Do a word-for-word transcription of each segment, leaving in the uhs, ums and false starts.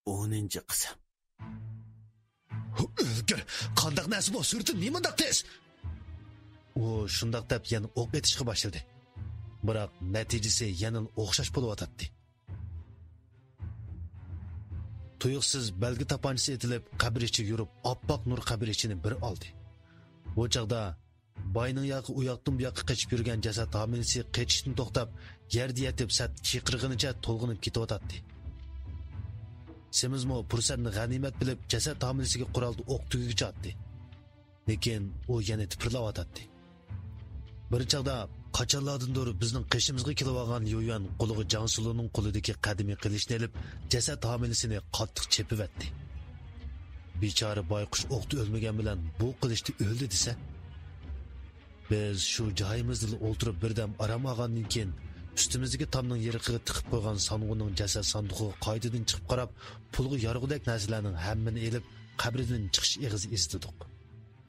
ئونىنچى قىسىم. ئۆلگۈر! قانداق نەرسە بۇ؟ سۈرىتى نېمانداق تېز؟ ئۇ شۇنداق دەپ يەنە ئوق ئېتىشقا باشلىدى. بىراق نەتىجىسى يەنىلا ئوخشاش بولۇۋاتاتتى. تۇيۇقسىز بەلگە تاپانچىسى ئېتىلىپ، قەبرە ئىچىگە يۈرۈپ، ئاپئاق نۇر قەبرە ئىچىنى بىر ئالدى. بۇ چاغدا باينىڭ ياقى ئۇ ياقتىن بۇ ياققا قېچىپ يۈرگەن جەسەت ھامىلىسى قېچىشتىن توختاپ، يەردە يېتىپ سەت چىقىرغىنىچە تولغىنىپ كېتىۋاتاتتى. سېمىزمۇ پۇرسەتنى غەنىيمەت بىلىپ، جەسەت ھامىلىسىگە قورالدا ئوق تۈگىگىچە ئاتتى. لېكىن ئۇ يەنە تىپىرلاۋاتاتتى. بىر چاغدا قاچانلاردىندۇر بىزنىڭ قېشىمىزغا كېلىۋالغان ليۇيۈەن قولىغا جاڭسۇلۇنىڭ قولىدىكى قەدىمىي قىلىچنى ئېلىپ، جەسەت ھامىلىسىنى قاتتىق چېپىۋەتتى. بىچارە بايقۇش ئوقتا ئۆلمىگەن بىلەن بۇ قىلىچتا ئۆلدى دېسە. بىز شۇ جايىمىزدىلا ئولتۇرۇپ بىردەم ئارام ئالغاندىن كېيىن، ئۈستىمىزدىكى تامنىڭ يېرىقىغا تىقىپ قويغان سانغۇنىڭ جەسەت ساندۇقىغا قايتىدىن چىقىپ قاراپ، پۇلغا يارىغۇدەك نەرسىلەرنىڭ ھەممىنى ئېلىپ، قەبرىدىن چىقىش ئېغىزى ئىزدىدۇق.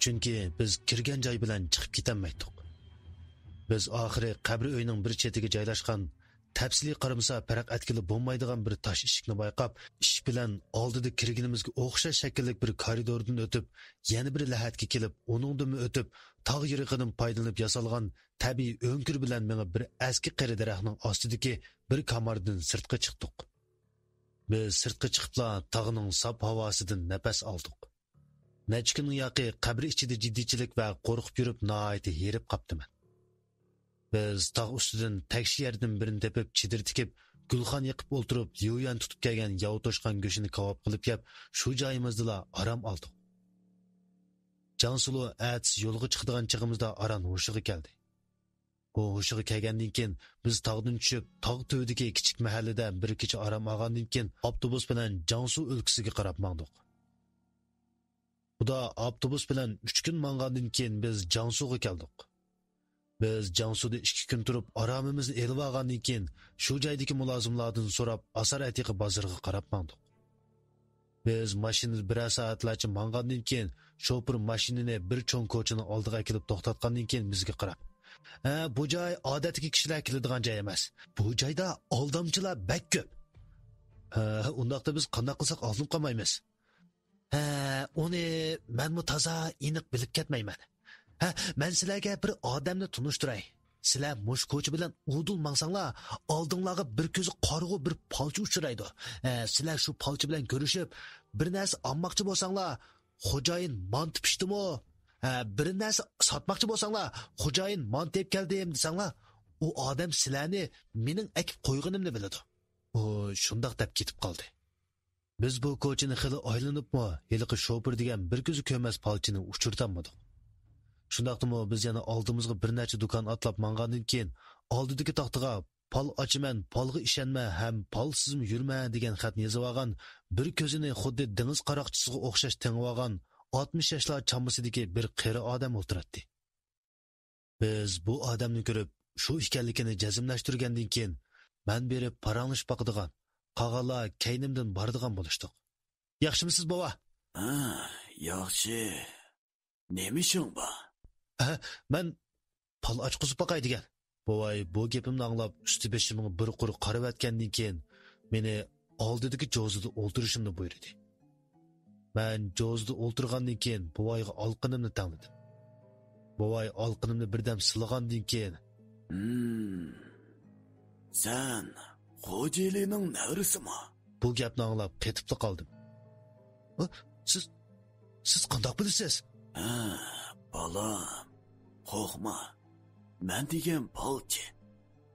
چۈنكى بىز كىرگەن جاي بىلەن چىقىپ كېتەلمەيتتۇق. بىز ئاخىرى قەبرە ئۆينىڭ بىر چېتىگە جايلاشقان، تەپسىلىي قارىمىسا پەرق ئەتكىلى بولمايدىغان بىر تاش ئىشىكنى بايقاپ، ئىشىك بىلەن ئالدىدا كىرگىنىمىزگە ئوخشاش شەكىللىك بىر كارىدوردىن ئۆتۈپ، يەنە بىر لەھەتكە كېلىپ، ئۇنىڭدىنمۇ ئۆتۈپ، تاغ يېرىقىدىن پايدىلىنىپ ياسالغان تەبىئىي ئۆڭكۈر بىلەن مېڭىپ، بىر ئەسكى قېرى دەرەخنىڭ ئاستىدىكى بىر كاماردىن سىرتقا چىقتۇق. بىز سىرتقا چىقىپلا تاغنىڭ ساپ ھاۋاسىدىن نەپەس ئالدۇق. نەچچە كۈننىڭ ياقى قەبرە ئىچىدە جىددىيچىلىك ۋە قورقۇپ يۈرۈپ ناھايىتى ھېرىپ قاپتىمەن. بىز تاغ ئۈستىدىن تەكشى يەردىن بىرنى تېپىپ، چېدىر تىكىپ، گۈلخان يېقىپ ئولتۇرۇپ، ليۇيۈەن تۇتۇپ كەلگەن ياۋا توشقان گۆشىنى كاۋاپ قىلىپ يەپ، شۇ جايىمىزدىلا ئارام ئالدۇق. جاڭسۇلۇ ئەتىسى يولغا چىقىدىغان چېغىمىزدا ئاران ھوشىغا كەلدى. ئۇ ھوشىغا كەلگەندىن كېيىن، بىز تاغدىن چۈشۈپ، تاغ تۈۋىدىكى كىچىك مەھەللىدە بىر كېچە ئارام ئالغاندىن كېيىن، ئاپتوبۇس بىلەن جاڭسۇ ئۆلكىسىگە قاراپ ماڭدۇق. خۇدا ئاپتوبۇس بىلەن ئۈچ كۈن ماڭغاندىن كېيىن، بىز جاڭسۇغا كەلدۇق. بىز جاڭسۇدا ئىككى كۈن تۇرۇپ، ئارامىمىزنى ئېلىۋالغاندىن كېيىن، شۇ جايدىكى مۇلازىملاردىن سوراپ، ئاسار ئەتىقە بازىرىغا قاراپ ماڭدۇق. بىز ماشىنىدا بىرەر سائەتلەرچە ماڭغاندىن كېيىن، شوپۇر ماشىنىنى بىر چوڭ كوچىنىڭ ئالدىغا ئەكېلىپ توختاتقاندىن كېيىن، بىزگە قاراپ، «ھە، بۇ جاي ئادەتتىكى كىشىلەر كېلىدىغان جاي ئەمەس. بۇ جايدا ئالدامچىلار بەك كۆپ.» «ھە، ئۇنداقتا بىز قانداق قىلساق ئالدىنىپ قالمايمىز؟» «ھە، ئۇنى مەنمۇ تازا ئېنىق بىلىپ كەتمەيمەن. ھە، مەن سىلەرگە بىر ئادەمنى تونۇشتۇراي. سىلەر مۇشۇ كوچا بىلەن ئۇدۇل ماڭساڭلار، ئالدىڭلارغا بىر كۆزى قارىغۇ بىر پالچى ئۇچرايدۇ. ھە، سىلەر شۇ پالچى بىلەن كۆرۈشۈپ، بىر نەرسە ئالماقچى بولساڭلار، خوجايىن مانتا پىشتىمۇ؟ ھە، بىر نەرسە ساتماقچى بولساڭلار، خوجايىن مانتا ئېلىپ كەلدىم دېسەڭلار، ئۇ ئادەم سىلەرنى مېنىڭ ئەكىپ قويغىنىمنى بىلىدۇ.» ئۇ شۇنداق دەپ كېتىپ قالدى. بىز بۇ كوچىنى خېلى ئايلىنىپمۇ، ھېلىقى شوپۇر دېگەن بىر كۆزى كۆرمەس پالچىنى ئۇچرىتالمىدۇق. شۇنداقتىمۇ بىز يەنە ئالدىمىزغا بىر نەچچە دۇكان ئاتلاپ ماڭغاندىن كېيىن، ئالدىدىكى تاختىغا «پال ئاچىمەن، پالغا ئىشەنمە ھەم پالسىزمۇ يۈرمە» دېگەن خەتنى يېزىۋالغان، بىر كۆزىنى خۇددى دېڭىز قاراقچىسىغا ئوخشاش تېڭىۋالغان، ئاتمىش ياشلار چامىسىدىكى بىر قېرى ئادەم ئولتۇراتتى. بىز بۇ ئادەمنى كۆرۈپ، شۇ ئىكەنلىكىنى جەزملەشتۈرگەندىن كېيىن، مەن بېرىپ پاراڭلىشىپ باقىدىغان، قالغانلار كەينىمدىن بارىدىغان بولۇشتۇق. «ياخشىمۇسىز، بوۋا؟» «ھە، ياخشى. نېمە ئىشىڭ بار؟» «ھە، مەن پال ئاچقۇزۇپ باقاي دېگەن.» بوۋاي بۇ گېپىمنى ئاڭلاپ، ئۈستى بېشىمغا بىر قۇر قارىۋەتكەندىن كېيىن، مېنى ئالدىدىكى جوزىدا ئولتۇرۇشۇمنى بۇيرۇدى. مەن جوزىدا ئولتۇرغاندىن كېيىن، بوۋايغا ئالقىنىمنى تەڭلىدىم. بوۋاي ئالقىنىمنى بىردەم سىلىغاندىن كېيىن، «ھىم، سەن خوجىلىنىڭ نەۋرىسىما؟» بۇ گەپنى ئاڭلاپ قېتىپلا قالدىم. «ئا، سىز، سىز قانداق بىلىسىز؟» «ھە، بالام، قورقما. مەن دېگەن پالچى.»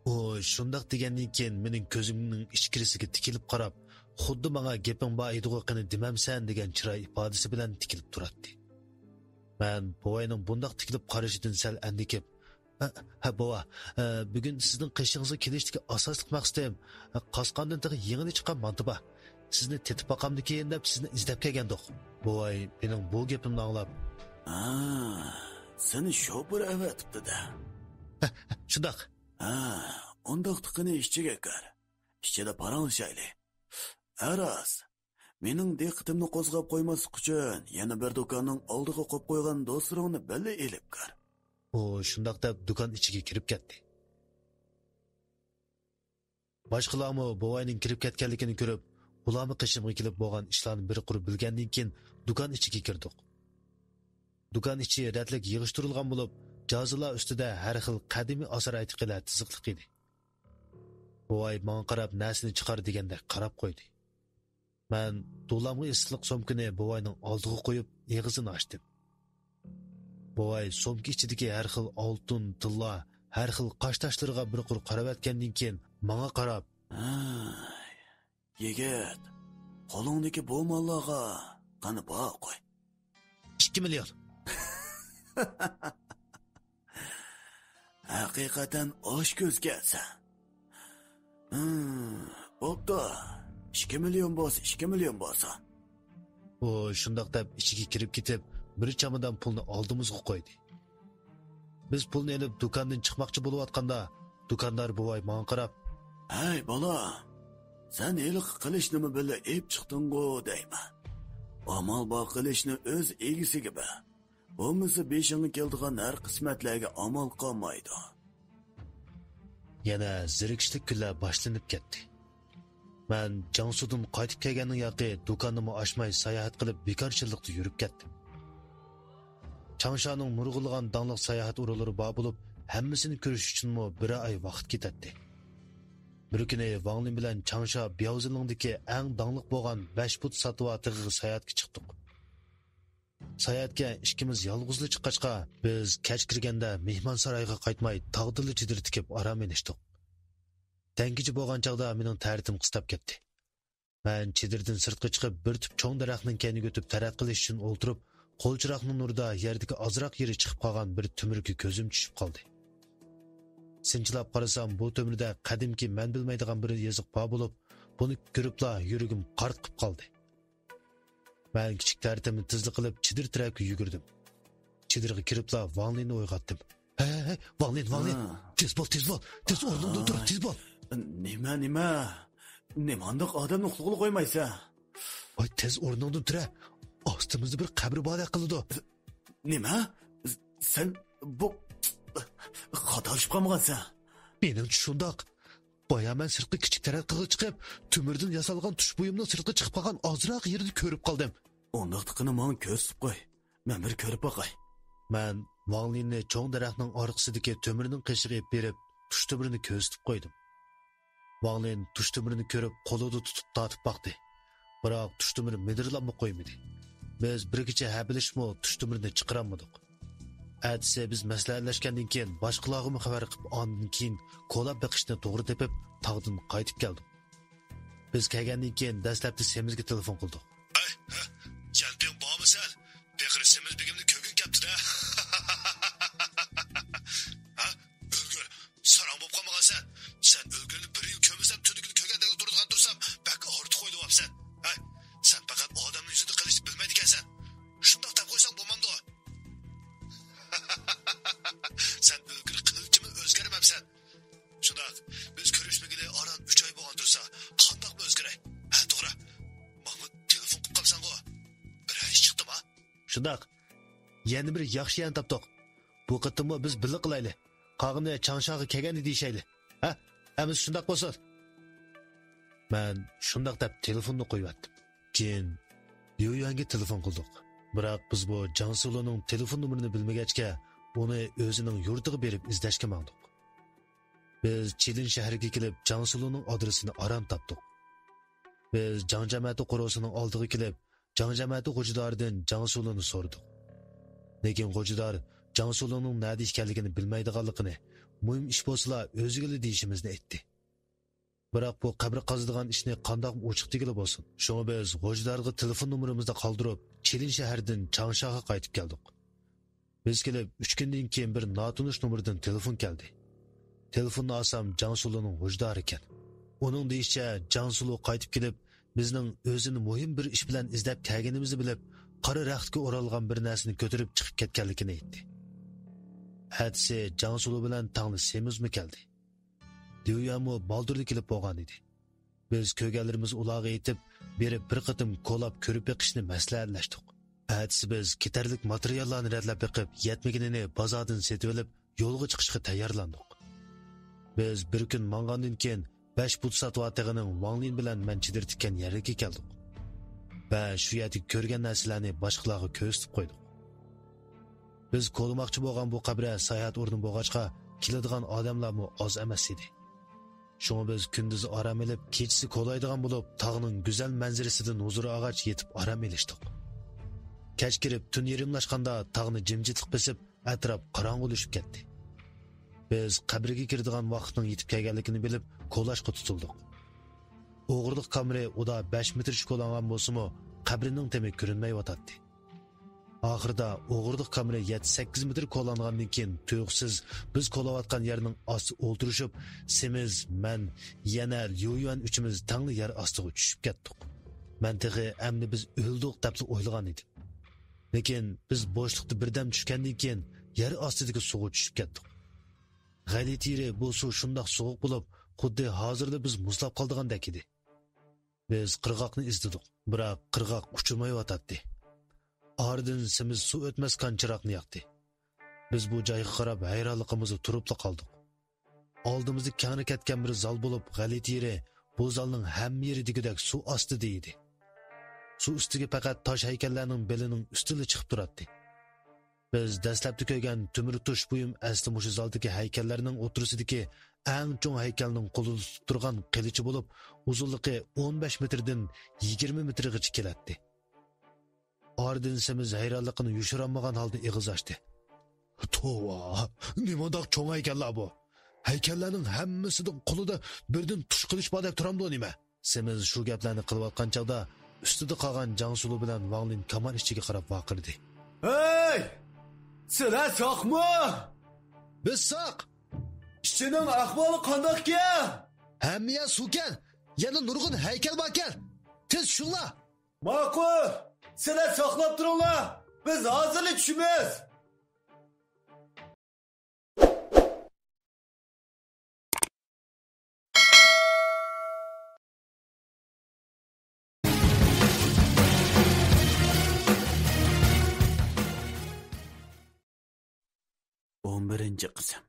ئۇ شۇنداق دېگەندىن كېيىن مېنىڭ كۆزۈمنىڭ ئىچكىرىسىگە تىكىلىپ قاراپ، خۇددى ماڭا «گېپىڭ بار ئىدىغۇ، قېنى دېمەمسەن» دېگەن چىراي ئىپادىسى بىلەن تىكىلىپ تۇراتتى. مەن بوۋاينىڭ بۇنداق تىكىلىپ قارىشىدىن سەل ئەندىكىپ، «ھە، ھە، بوۋا، ھە، بۈگۈن سىزنىڭ قېشىڭىزغا كېلىشتىكى ئاساسلىق مەقسىتىم، ھە، قاسقاندىن تېخى يېڭىلا چىققان مانتا بار. سىزنى تېتىپ باقامدىكىن دەپ سىزنى ئىزدەپ كەلگەندۇق.» بوۋاي مېنىڭ بۇ گېپىمنى ئاڭلاپ، «ھە، سېنى شوپۇر ئەۋەتىپتۇ-دە.» «ھە، ھە، شۇنداق.» «ھە، ئۇنداقتا قېنى ئىچىگە كىر. ئىچىدە پاراڭلىشايلى. ھە راست، مېنىڭ دىققىتىمنى قوزغاپ قويماسلىق ئۈچۈن يەنە بىر دۇكاننىڭ ئالدىغا قويۇپ قويغان دوستلىرىڭنى بىللە ئېلىپ كىر.» ئۇ شۇنداق دەپ دۇكان ئىچىگە كىرىپ كەتتى. باشقىلارمۇ بوۋاينىڭ كىرىپ كەتكەنلىكىنى كۆرۈپ، ئۇلارمۇ قېشىمغا كېلىپ بولغان ئىشلارنى بىر قۇر بىلگەندىن كېيىن دۇكان ئىچىگە كىردۇق. دۇكان ئىچى رەتلىك يىغىشتۇرۇلغان بولۇپ، جازىلار ئۈستىدە ھەر خىل قەدىمىي ئاسرايتىقىلار تىزىقلىق ئىدى. بوۋاي ماڭا قاراپ نەرسىنى چىقار دېگەندەك قاراپ قويدى. مەن دولامغا ئېسىقلىق سومكىنى بوۋاينىڭ ئالدىغا قويۇپ، ئېغىزىنى ئاچتىم. بوۋاي سومكا ئىچىدىكى ھەر خىل ئالتۇن، تىللا، ھەر خىل قاش تاشلىرىغا بىر قۇر قاراۋەتكەندىن كېيىن ماڭا قاراپ، ھەي، يىگىت، قولۇڭدىكى بۇ ماللارغا قانا باھا قوي. ئىككى مىليون. ھەقىقەتەن ئاچ كۆزكەنسەن. ھىم، بوپتۇ. ئىككى مىليون بولسا، ئىككى مىليون بولسۇن. ئۇ شۇنداق دەپ ئىچىگە كىرىپ كېتىپ، بىر چامادان پۇلنى ئالدىمىزغا قويدى. بىز پۇلنى ئېلىپ دۇكاندىن چىقماقچى بولۇۋاتقاندا، دۇكاندار بوۋاي ماڭا قاراپ، ھەي، بالا، سەن ھېلىقى قىلىچنىمۇ بىللە ئېلىپ چىقتىڭغۇ دەيمەن. ئامال بار قىلىچنى ئۆز ئىگىسىگە بەر. بولمىسا بېشىڭغا كېلىدىغان ھەر قىسمەتلەرگە ئامال قالمايدۇ. يەنە زېرىكىشلىك كۈنلەر باشلىنىپ كەتتى. مەن جياڭسۇدىن قايتىپ كەلگەننىڭ ياقى دۇكاننىمۇ ئاچماي ساياھەت قىلىپ بىكارچىلىقتا يۈرۈپ كەتتىم. چاڭشانىڭ نۇرغۇنلىغان داڭلىق ساياھەت ئورۇنلىرى بار بولۇپ، ھەممىسىنى كۆرۈش ئۈچۈنمۇ بىرەر ئاي ۋاقىت كېتەتتى. بىر كۈنى ۋاڭ لىن بىلەن چاڭشا بياۋزېنلىڭدىكى ئەڭ داڭلىق بولغان بەش بۇت ساتىۋا تېغىغا ساياھەتكە چىقتۇق. ساياھەتكە ئىككىمىز يالغۇزلا چىققاچقا، بىز كەچ كىرگەندە مېھمانسارايغا قايتماي، تاغدىلا چېدىر تىكىپ ئارام ئېلىشتۇق. تەڭگىچە بولغان چاغدا مېنىڭ تەرىتىم قىستاپ كەتتى. مەن چېدىردىن سىرتقا چىقىپ، بىر تۈپ چوڭ دەرەخنىڭ كەينىگە ئۆتۈپ تەرەت قىلىش ئۈچۈن ئولتۇرۇپ، قول چىراغنىڭ نۇرىدا يەردىكى ئازراق يېرى چىقىپ قالغان بىر تۆمۈرگە كۆزۈم چۈشۈپ قالدى. سىنچىلاپ قارىسام، بۇ تۆمۈردە قەدىمكى مەن بىلمەيدىغان بىر يېزىق بار بولۇپ، بۇنى كۆرۈپلا يۈرىكىم قارتقىپ قالدى. مەن كىچىك تەرىتىمنى تېزلا قىلىپ چېدىر تەرەپكە يۈگۈردۈم. چېدىرغا كىرىپلا ۋاڭ لىننى ئويغاتتىم. ھەي، ھەي، ھەي، ۋاڭ لىن، ۋاڭ لىن، ھە. تېز بول، تېز بول، تېز ئورنۇڭدىن تۇر، ھاي. تېز بول. نېمە، نېمە؟ نېمانداق ئادەمنى ئۇخلىغىلى قويمايسەن؟ ۋاي، تېز ئورنۇڭدىن تۇرە. ئاستىمىزدا بىر قەبرە باردەك قىلىدۇ. نېمە؟ سەن بۇ خاتالىشىپ قالمىغانسەن؟ مېنىڭچە شۇنداق. بايا مەن سىرتقا كىچىك تەرەت قىلغىلى چىقىپ، تۆمۈردىن ياسالغان تۇش بۇيۇمنىڭ سىرتقا چىقىپ قالغان ئازراق يېرىنى كۆرۈپ قالدىم. ئۇنداقتا قېنى ماڭا كۆرسىتىپ قوي. مەن بىر كۆرۈپ باقاي. مەن ۋاڭ لىننى چوڭ دەرەخنىڭ ئارقىسىدىكى تۆمۈرنىڭ قېشىغا ئېلىپ بېرىپ، تۇش تۆمۈرنى كۆرسىتىپ قويدۇم. ۋاڭ لىن تۇش تۆمۈرنى كۆرۈپ، قولىدا تۇتۇپ تارتىپ باقتى. بىراق تۇش تۆمۈر مىدىرلاپمۇ قويمىدى. بىز بىر كېچە ھەپىلىشىپمۇ تۇش تۆمۈرنى چىقىرالمىدۇق. ئەتىسى بىز مەسلىھەتلەشكەندىن كېيىن، باشقىلارغىمۇ خەۋەر قىلىپ، ئاندىن كېيىن كولاپ بېقىشنى توغرا تېپىپ، تاغدىن قايتىپ كەلدۇق. بىز كەلگەندىن كېيىن دەسلەپتە سېمىزگە تېلېفون قىلدۇق. ھەي، ھە، جەلپىڭ بارمۇ سەن؟ پېقىر سېمىز بېگىمنى كۆرگۈڭ كەپتۇ-دە. ھە؟ ئۆلگۈر، ساراڭ بولۇپ قالمىغانسەن. سەن ئۆلگۈرنى بىر يىل كۆرمىسەم، تۈنۈگۈنى كۆرگەندەكلا تۇرىدىغان تۇرسام، بەك ئارتۇق ئويلىۋاپسەن. ھەي، سەن پەقەت ئادەمنىڭ يۈزىنى قىلىشنى بىلمەيدىكەنسەن. شۇنداق دەپ قويساڭ بولمامدۇ؟ سەن ئۆلگۈر قىلچىمۇ ئۆزگەرمەپسەن. شۇنداق، بىز كۆرۈشمىگىلى ئاران ئۈچ ئاي بولغان تۇرسا، قانداقمۇ ئۆزگىرەي؟ ھە، توغرا. ماڭا تېلېفون قىلىپ قاپسەنغۇ؟ بىرەر ئىش چىقتىما؟ شۇنداق. يەنە بىر ياخشى يەرنى تاپتۇق. بۇ قېتىممۇ بىز بىللە قىلايلى. قالغىنى چاڭشاغا كەلگەندە دېيىشەيلى. ھە؟ ھەممىسى شۇنداق بولسۇن. مەن شۇنداق دەپ تېلېفوننى قويۇۋەتتىم. كېيىن ليۇ يۈەنگە تېلېفون قىلدۇق. بىراق بىز بۇ جاڭ سۇلۇنىڭ تېلېفون نومۇرىنى بىلمىگەچكە، ئۇنى ئۆزىنىڭ يۇرتىغا بېرىپ ئىزدەشكە ماڭدۇق. بىز چىلىن شەھىرىگە كېلىپ، جاڭ سۇلۇنىڭ ئادرېسىنى ئاران تاپتۇق. بىز جاڭ جەمەتى قورۇسىنىڭ ئالدىغا كېلىپ، جاڭ جەمەتى غوجىدارىدىن جاڭ سۇلۇنى سورىدۇق. لېكىن غوجىدار جاڭ سۇلۇنىڭ نەدە ئىكەنلىكىنى بىلمەيدىغانلىقىنى، مۇھىم ئىش بولسىلا ئۆزىگىلا دېيىشىمىزنى ئېيتتى. بىراق بۇ قەبرە قازىدىغان ئىشنى قانداقمۇ ئوچۇق دېگىلى بولسۇن. شۇڭا بىز غوجىدارغا تېلېفون نومۇرىمىزنى قالدۇرۇپ، چىلىن شەھىرىدىن چاڭشاغا قايتىپ كەلدۇق. بىز كېلىپ ئۈچ كۈندىن كېيىن بىر ناتونۇش نومۇردىن تېلېفون كەلدى. تېلېفوننى ئالسام، جاڭ سۇلۇنىڭ غوجىدارى ئىكەن. ئۇنىڭ دېيىشىچە، جاڭ سۇلۇ قايتىپ كېلىپ، بىزنىڭ ئۆزىنى مۇھىم بىر ئىش بىلەن ئىزدەپ كەلگىنىمىزنى بىلىپ، قارا رەختكە ئورالغان بىر نەرسىنى كۆتۈرۈپ چىقىپ كەتكەنلىكىنى ئېيتتى. ئەتىسى جاڭ سۇلۇ بىلەن تاڭلا سېمىزمۇ كەلدى. ديۇيۈەنمۇ بالدۇرلا كېلىپ بولغان ئىدى. بىز كۆرگەنلىرىمىزنى ئۇلارغا ئېيتىپ، بېرىپ بىر قېتىم كولاپ كۆرۈپ بېقىشنى مەسلىھەتلەشتۇق. ئەتىسى بىز كېتەرلىك ماتېرىياللارنى رەتلەپ بېقىپ، يەتمىگىنىنى بازاردىن سېتىۋېلىپ، يولغا چىقىشقا تەييارلاندۇق. بىز بىر كۈن ماڭغاندىن كېيىن، بەش بۇدساتۋا تېغىنىڭ ۋاڭلىن بىلەن مەن چېدىر تىككەن يەرلىككە كەلدۇق ۋە شۇ يەردىكى كۆرگەن نەرسىلەرنى باشقىلارغا كۆرسىتىپ قويدۇق. بىز كولىماقچى بولغان بۇ قەبرە ساياھەت ئورنى بولغاچقا، كېلىدىغان ئادەملەرمۇ ئاز ئەمەس ئىدى. شۇڭا بىز كۈندۈز ئارام ئېلىپ، كېچىسى كولايدىغان بولۇپ، تاغنىڭ گۈزەل مەنزىرىسىدىن ھۇزۇر ئالغاچ يېتىپ ئارام ئېلىشتۇق. كەچ كىرىپ، تۈن يېرىملاشقاندا تاغنى جىمجىتلىق بېسىپ، ئەتراپ قاراڭغۇلىشىپ كەتتى. بىز قەبرىگە كىرىدىغان ۋاقىتنىڭ يېتىپ كەلگەنلىكىنى بىلىپ، كولاشقا تۇتۇلدۇق. ئوغرىلىق كامىرى ئۇدا بەش مېتىرچە كولانغان بولسىمۇ، قەبرىنىڭ تېمى كۆرۈنمەيۋاتاتتى. ئاخىرىدا ئوغرىلىق كامىرى يەتتە سەككىز مېتىر كولانغاندىن كېيىن، تۇيۇقسىز بىز كولاۋاتقان يەرنىڭ ئاستى ئولتۇرۇشۇپ، سېمىز، مەن، يەنە ليۇيۈەن ئۈچىمىز تەڭلا يەر ئاستىغا چۈشۈپ كەتتۇق. مەن تېخى ئەمدى بىز ئۆلدۇق دەپلا ئويلىغان ئىدىم. لېكىن بىز بوشلۇقتا بىردەم چۈشكەندىن كېيىن يەر ئاستىدىكى سۇغا چۈشۈپ كەتتۇق. غەلىتە يېرى بۇ سۇ شۇنداق سوغۇق بولۇپ، خۇددى ھازىرلا بىز مۇزلاپ قالىدىغاندەك ئىدى. بىز قىرغاقنى ئىزدىدۇق، بىراق قىرغاق ئۇچرىمايۋاتاتتى. ئارىدىن سېمىز سۇ ئۆتمەس كان چىراغنى ياقتى. بىز بۇ جايغا قاراپ ھەيرانلىقىمىزدا تۇرۇپلا قالدۇق. ئالدىمىزدا كەڭرى كەتكەن بىر زال بولۇپ، غەلىتە يېرى بۇ زالنىڭ ھەممە يېرى دېگۈدەك سۇ ئاستىدا ئىدى. سۇ ئۈستىگە پەقەت تاش ھەيكەللەرنىڭ بېلىنىڭ ئۈستىلا چىقىپ تۇراتتى. بىز دەسلەپتە كۆرگەن تۆمۈر توش بۇيۇم ئەسلى مۇشۇ زالدىكى ھەيكەللەرنىڭ ئوتتۇرىسىدىكى ئەڭ چوڭ ھەيكەلنىڭ قولىدا تۇتۇپ تۇرغان قىلىچى بولۇپ، ئۇزۇنلۇقى ئون بەش مېتىردىن يىگىرمە مېتىرغىچە كېلەتتى. ئارىدىن سېمىز ھەيرانلىقىنى يوشۇرالمىغان ھالدا ئېغىز ئاچتى. توۋا، نېمانداق چوڭ ھەيكەللەر بۇ؟ ھەيكەللەرنىڭ ھەممىسىنىڭ قولىدا بىردىن توش قىلىچ باردەك تۇرامدۇ نېمە؟ سېمىز شۇ گەپلەرنى قىلىۋاتقان چاغدا ئۈستىدە قالغان جاڭسۇلۇ بىلەن ۋاڭلىن كامار ئىچىگە قاراپ ۋارقىرىدى. ھەي! سىلەر ساقمۇ؟ بىز ساق! ئىچىنىڭ ئەھۋالى قانداقكەن؟ ھەممە يەر سۇكەن، يەنە نۇرغۇن ھەيكەل باركەن. تېز چۈشۈڭلار! ماقۇل! سىلەر ساقلاپ تۇرۇڭلار! بىز ھازىرلا چۈشىمىز! ئون بىرىنچى قىسىم.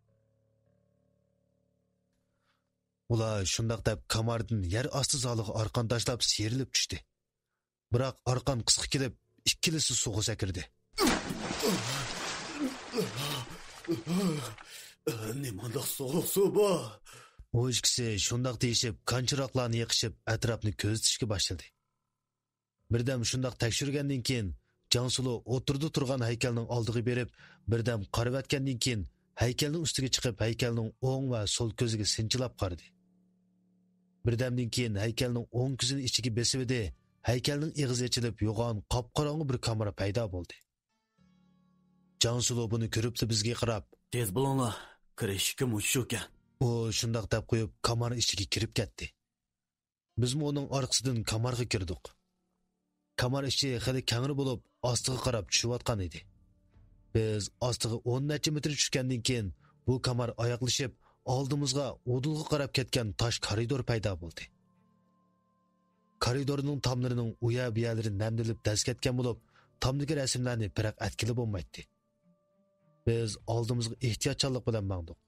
ئۇلار شۇنداق دەپ كاماردىن يەر ئاستى زالىغا ئارقان تاشلاپ سىيرىلىپ چۈشتى. بىراق ئارقان قىسقا كېلىپ، ئىككىلىسى سۇغا سەكرىدى. نېمانداق سوغۇق سۇ بۇ؟ ئۇ ئىككىسى شۇنداق دېيىشىپ، كان چىراغلارنى يېقىشىپ، ئەتراپنى كۆزىتىشكە باشلىدى. بىردەم شۇنداق تەكشۈرگەندىن كېيىن، جاڭسۇلۇ ئوتتۇرىدا تۇرغان ھەيكەلنىڭ ئالدىغا بېرىپ، بىردەم قارىۋەتكەندىن كېيىن، ھەيكەلنىڭ ئۈستىگە چىقىپ، ھەيكەلنىڭ ئوڭ ۋە سول كۆزىگە سىنچىلاپ قارىدى. بىردەمدىن كېيىن ھەيكەلنىڭ ئوڭ كۆزىنى ئىچىگە بېسىۋىدى، ھەيكەلنىڭ ئېغىزى ئېچىلىپ، يوغان قاپقاراڭغۇ بىر كامىرا پەيدا بولدى. جاڭسۇلۇ بۇنى كۆرۈپلا بىزگە قاراپ، تېز بولۇڭلار، كىرىش ئىشىكى مۇشۇكەن. ئۇ شۇنداق دەپ قويۇپ، كامار ئىچىگە كىرىپ كەتتى. بىزمۇ ئۇنىڭ ئارقىسىدىن كامارغا كىردۇق. كامار ئىچى خېلى كەڭرى بولۇپ، ئاستىغا قاراپ چۈشۈۋاتقان ئىدى. بىز ئاستىغا ئون نەچچە مېتىر چۈشكەندىن كېيىن، بۇ كامار ئاياغلىشىپ، ئالدىمىزغا ئۇدۇلغا قاراپ كەتكەن تاش كارىدور پەيدا بولدى. كارىدورنىڭ تاملىرىنىڭ ئۇ يەر بۇ يەرلىرى نەملىنىپ دەز كەتكەن بولۇپ، تامدىكى رەسىملەرنى پەرق ئەتكىلى بولمايتتى. بىز ئالدىمىزغا ئېھتىياتچانلىق بىلەن ماڭدۇق.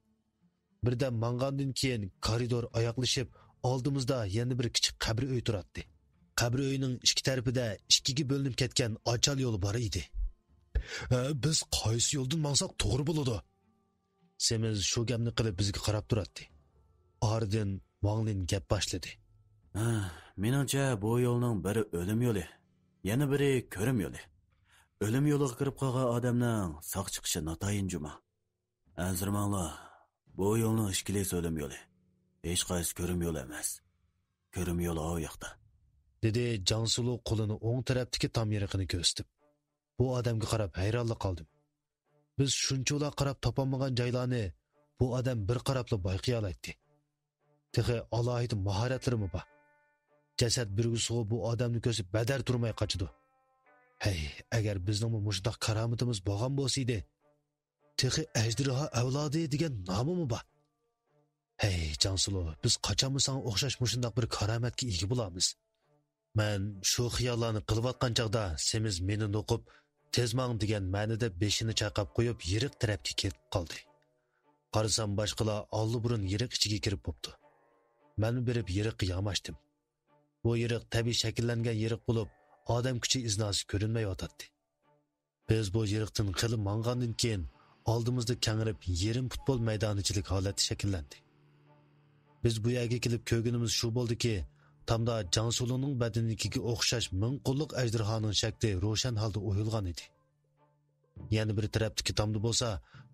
بىردەم ماڭغاندىن كېيىن كارىدور ئاياغلىشىپ، ئالدىمىزدا يەنە بىر كىچىك قەبرە ئۆي تۇراتتى. قەبرە ئۆينىڭ ئىككى تەرىپىدە ئىككىگە بۆلۈنۈپ كەتكەن ئاچال يول بار ئىدى. ھە، بىز قايسى يولدىن ماڭساق توغرا بولىدۇ؟ سېمىز شۇ گەپنى قىلىپ بىزگە قاراپ تۇراتتى. ئارىدىن ۋاڭلىن گەپ باشلىدى. ھە، مېنىڭچە بۇ يولنىڭ بىرى ئۆلۈم يولى، يەنە بىرى كۆرۈم يولى. ئۆلۈم يولىغا كىرىپ قالغان ئادەمنىڭ ساق چىقىشى ناتايىن جۇما. ئەنسىرىمەڭلار، بۇ يولنىڭ ئىككىلىسى ئۆلۈم يولى. ھېچقايسى كۆرۈم يولى ئەمەس. كۆرۈم يولى ئاۋۇ ياقتا. دېدى جاڭسۇلۇ قولىنى ئوڭ تەرەپتىكى تام يېرىقىنى كۆرسىتىپ. بۇ ئادەمگە قاراپ ھەيرانلا قالدىم. بىز شۇنچىۋالا قاراپ تاپالمىغان جايلارنى بۇ ئادەم بىر قاراپلا بايقىيالايتتى. تېخى ئالاھىدە ماھارەتلىرىمۇ بار. جەسەت بۈرگۈسىغۇ بۇ ئادەمنى كۆرسە بەدەر تۇرماي قاچىدۇ. ھەي، ئەگەر بىزنىڭمۇ مۇشۇنداق كارامىتىمىز بولغان بولسىدى، تېخى ئەجدىرھا ئەۋلادى دېگەن نامىمۇ بار. ھەي، جاڭسۇلۇ، بىز قاچانمۇ ساڭا ئوخشاش مۇشۇنداق بىر كارامەتكە ئىگە بولارمىز؟ مەن شۇ خىياللارنى قىلىۋاتقان چاغدا سېمىز مېنى نوقۇپ، تېز ماڭ دېگەن مەنىدە بېشىنى چايقاپ قويۇپ، يېرىق تەرەپكە كېتىپ قالدى. قارىسام، باشقىلار ئاللىبۇرۇن يېرىق ئىچىگە كىرىپ بوپتۇ. مەنمۇ بېرىپ يېرىققا ياماشتىم. بۇ يېرىق تەبىئىي شەكىللەنگەن يېرىق بولۇپ، ئادەم كۈچى ئىزناسى كۆرۈنمەيۋاتاتتى. بىز بۇ يېرىقتىن خېلى ماڭغاندىن كېيىن، ئالدىمىزدا كەڭرىپ، يېرىم پۇتبول مەيدانىچىلىك ھالەتتە شەكىللەندى. بىز بۇ يەرگە كېلىپ كۆرگىنىمىز شۇ بولدىكى، تامدا جاڭ سۇلۇنىڭ بەدىنىدىكىگە ئوخشاش مىڭ قوللۇق ئەجدىھانىڭ شەكلى روشەن ھالدا ئويۇلغان ئىدى. يەنە بىر تەرەپتىكى تامدا بولسا،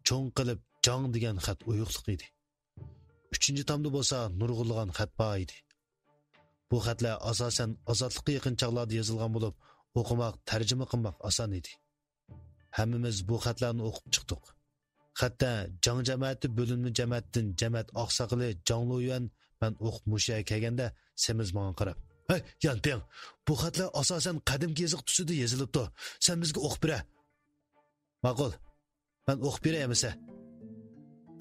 چوڭ قىلىپ جاڭ دېگەن خەت ئويۇقلۇق ئىدى. ئۈچىنچى تامدا بولسا، نۇرغۇنلىغان خەت بار ئىدى. بۇ خەتلەر ئاساسەن ئازادلىققا يېقىن چاغلاردا يېزىلغان بولۇپ، ئوقۇماق، تەرجىمە قىلماق ئاسان ئىدى. ھەممىمىز بۇ خەتلەرنى ئوقۇپ چىقتۇق. خەتتە جاڭ جەمەتى بۆلۈنمە جەمەتتىن جەمەت ئاقساقىلى جاڭ لۇيۈەن، مەن ئوقۇپ مۇشۇ يەرگە كەلگەندە سېمىز ماڭا قاراپ، «ھەي، يانپىڭ، بۇ خەتلەر ئاساسەن قەدىمكى يېزىق تۈسىدە يېزىلىپتۇ. سەن بىزگە ئوقۇپ بېرە.» «ماقۇل، مەن ئوقۇپ بېرەي ئەمىسە.»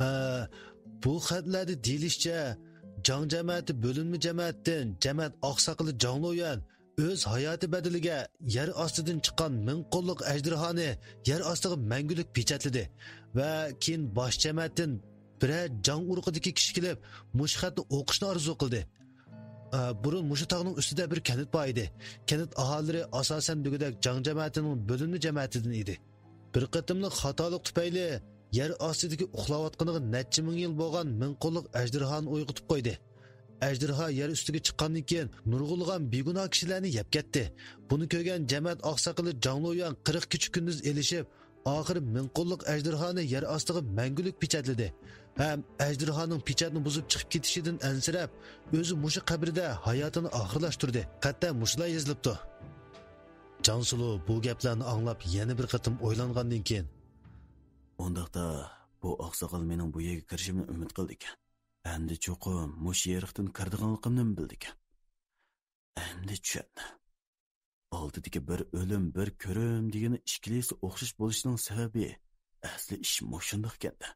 «ھە، بۇ خەتلەردە دېيىلىشىچە، جاڭ جەمەتى بۆلۈنمە جەمەتتىن جەمەت ئاقساقىلى جاڭ لۇيۈەن ئۆز ھاياتى بەدىلىگە يەر ئاستىدىن چىققان مىڭ قوللۇق ئەجدىھانى يەر ئاستىغا مەڭگۈلۈك پېچەتلىدى ۋە كېيىن باش جەمەتتىن بىرەر جاڭ ئۇرۇقىدىكى كىشى كېلىپ، مۇشۇ خەتنى ئوقۇشنى ئارزۇ قىلدى. ئە، بۇرۇن مۇشۇ تاغنىڭ ئۈستىدە بىر كەنت بار ئىدى. كەنت ئاھالىلىرى ئاساسەن دېگۈدەك جاڭ جەمەتىنىڭ بۆلۈنمە جەمەتىدىن ئىدى. بىر قېتىملىق خاتالىق تۈپەيلى يەر ئاستىدىكى ئۇخلاۋاتقىنىغا نەچچە مىڭ يىل بولغان مىڭ قوللۇق ئەجدىھانى ئويغىتىپ قويدى. ئەجدىھا يەر ئۈستىگە چىققاندىن كېيىن نۇرغۇنلىغان بىگۇناھ كىشىلەرنى يەپ كەتتى. بۇنى كۆرگەن جەمەت ئاقساقىلى جاڭ لۇيۈەن قىرىق كېچە كۈندۈز ئېلىشىپ، ئاخىرى مىڭ قوللۇق ئەجدىھانى يەر ئاستىغا مەڭگۈلۈك پېچەتلىدى ھەم ئەجدىھانىڭ پېچەتنى بۇزۇپ چىقىپ كېتىشىدىن ئەنسىرەپ، ئۆزى مۇشۇ قەبرىدە ھاياتىنى ئاخىرلاشتۇردى. خەتتە مۇشۇلار يېزىلىپتۇ. جاڭ سۇلۇ بۇ گەپلەرنى ئاڭلاپ يەنە بىر قېتىم ئويلانغاندىن كېيىن، ئۇنداقتا، بۇ ئاقساقال مېنىڭ بۇ يەرگە كىرىشىمنى ئۈمىد قىلىدىكەن. ئەمدى چوقۇم مۇشۇ يېرىقتىن كىرىدىغانلىقىمنىمۇ بىلىدىكەن. ئەمدى چۈشەندىم. ئالدىدىكى بىر ئۆلۈم، بىر كۆرۈم دېگىنى ئىككىلىسى ئوخشاش بولۇشىنىڭ سەۋەبى، ئەسلى ئىش مۇشۇنداقكەن-دە.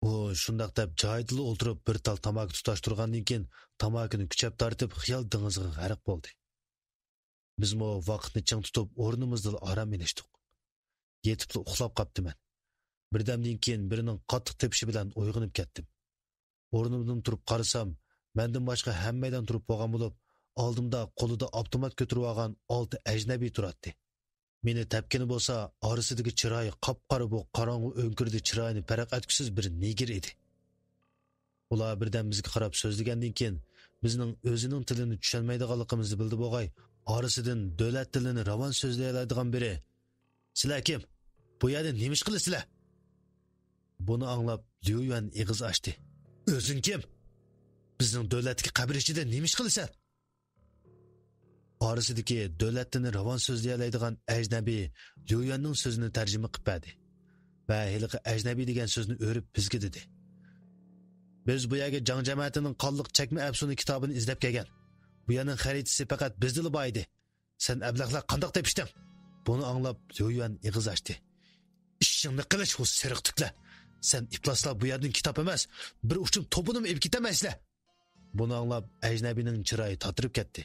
ئۇ شۇنداق دەپ جايىدىلا ئولتۇرۇپ بىر تال تاماكا تۇتاشتۇرغاندىن كېيىن، تاماكىنى كۈچەپ تارتىپ خىيال دېڭىزىغا غەرق بولدى. بىزمۇ ۋاقىتنى چىڭ تۇتۇپ ئورنىمىزدىلا ئارام ئېلىشتۇق. يېتىپلا ئۇخلاپ قاپتىمەن. بىردەمدىن كېيىن بىرىنىڭ قاتتىق تېپىشى بىلەن ئويغىنىپ كەتتىم. ئورنۇمدىن تۇرۇپ قارىسام، مەندىن باشقا ھەممەيلەن تۇرۇپ بولغان بولۇپ، ئالدىمدا قولىدا ئاپتومات كۆتۈرۈۋالغان ئالتە ئەجنەبىي تۇراتتى. مېنى تەپكىنى بولسا، ئارىسىدىكى چىرايى قاپقارا بۇ قاراڭغۇ ئۆڭكۈردە چىرايىنى پەرق ئەتكۈسىز بىر نېگىر ئىدى. ئۇلار بىردەم بىزگە قاراپ سۆزلىگەندىن كېيىن، بىزنىڭ ئۆزىنىڭ تىلىنى چۈشەنمەيدىغانلىقىمىزنى بىلدى بوغاي، ئارىسىدىن دۆلەت تىلىنى راۋان سۆزلىيەلەيدىغان بىرى، «سىلەر كىم؟ بۇ يەردە نېمە ئىش قىلىسىلەر؟» بۇنى ئاڭلاپ، ليۇ يۈەن ئېغىز ئاچتى. «ئۆزۈڭ كىم؟ بىزنىڭ دۆلەتتىكى قەبرە ئىچىدە نېمە ئىش قىلىسەن؟» ئارىسىدىكى دۆلەت تىلىنى راۋان سۆزلىيەلەيدىغان ئەجنەبىي ليۇ يۈەننىڭ سۆزىنى تەرجىمە قىلىپ بەردى ۋە ھېلىقى ئەجنەبىي دېگەن سۆزنى ئۆرۈپ بىزگە دېدى: «بىز بۇ يەرگە جاڭ جەمەتىنىڭ قانلىق چەكمە ئەپسۇنە كىتابىنى ئىزدەپ كەلگەن. بۇ يەرنىڭ خەرىتىسى پەقەت بىزدىلا بار ئىدى. سەن ئەبلەخلەر قانداق تېپىشتىڭ؟» بۇنى ئاڭلاپ، ليۇ يۈەن ئېغىز ئاچتى. «ئىشىڭنى قىلىش، ھۇ سېرىق تۈكلەر! سەن ئىپلاسلار بۇ يەردىن كىتاب ئەمەس، بىر ئۇچۇم توپىنىمۇ ئېلىپ كېتەلمەيسىلەر!» بۇنى ئاڭلاپ، ئەجنەبىينىڭ چىرايى تاتىرىپ كەتتى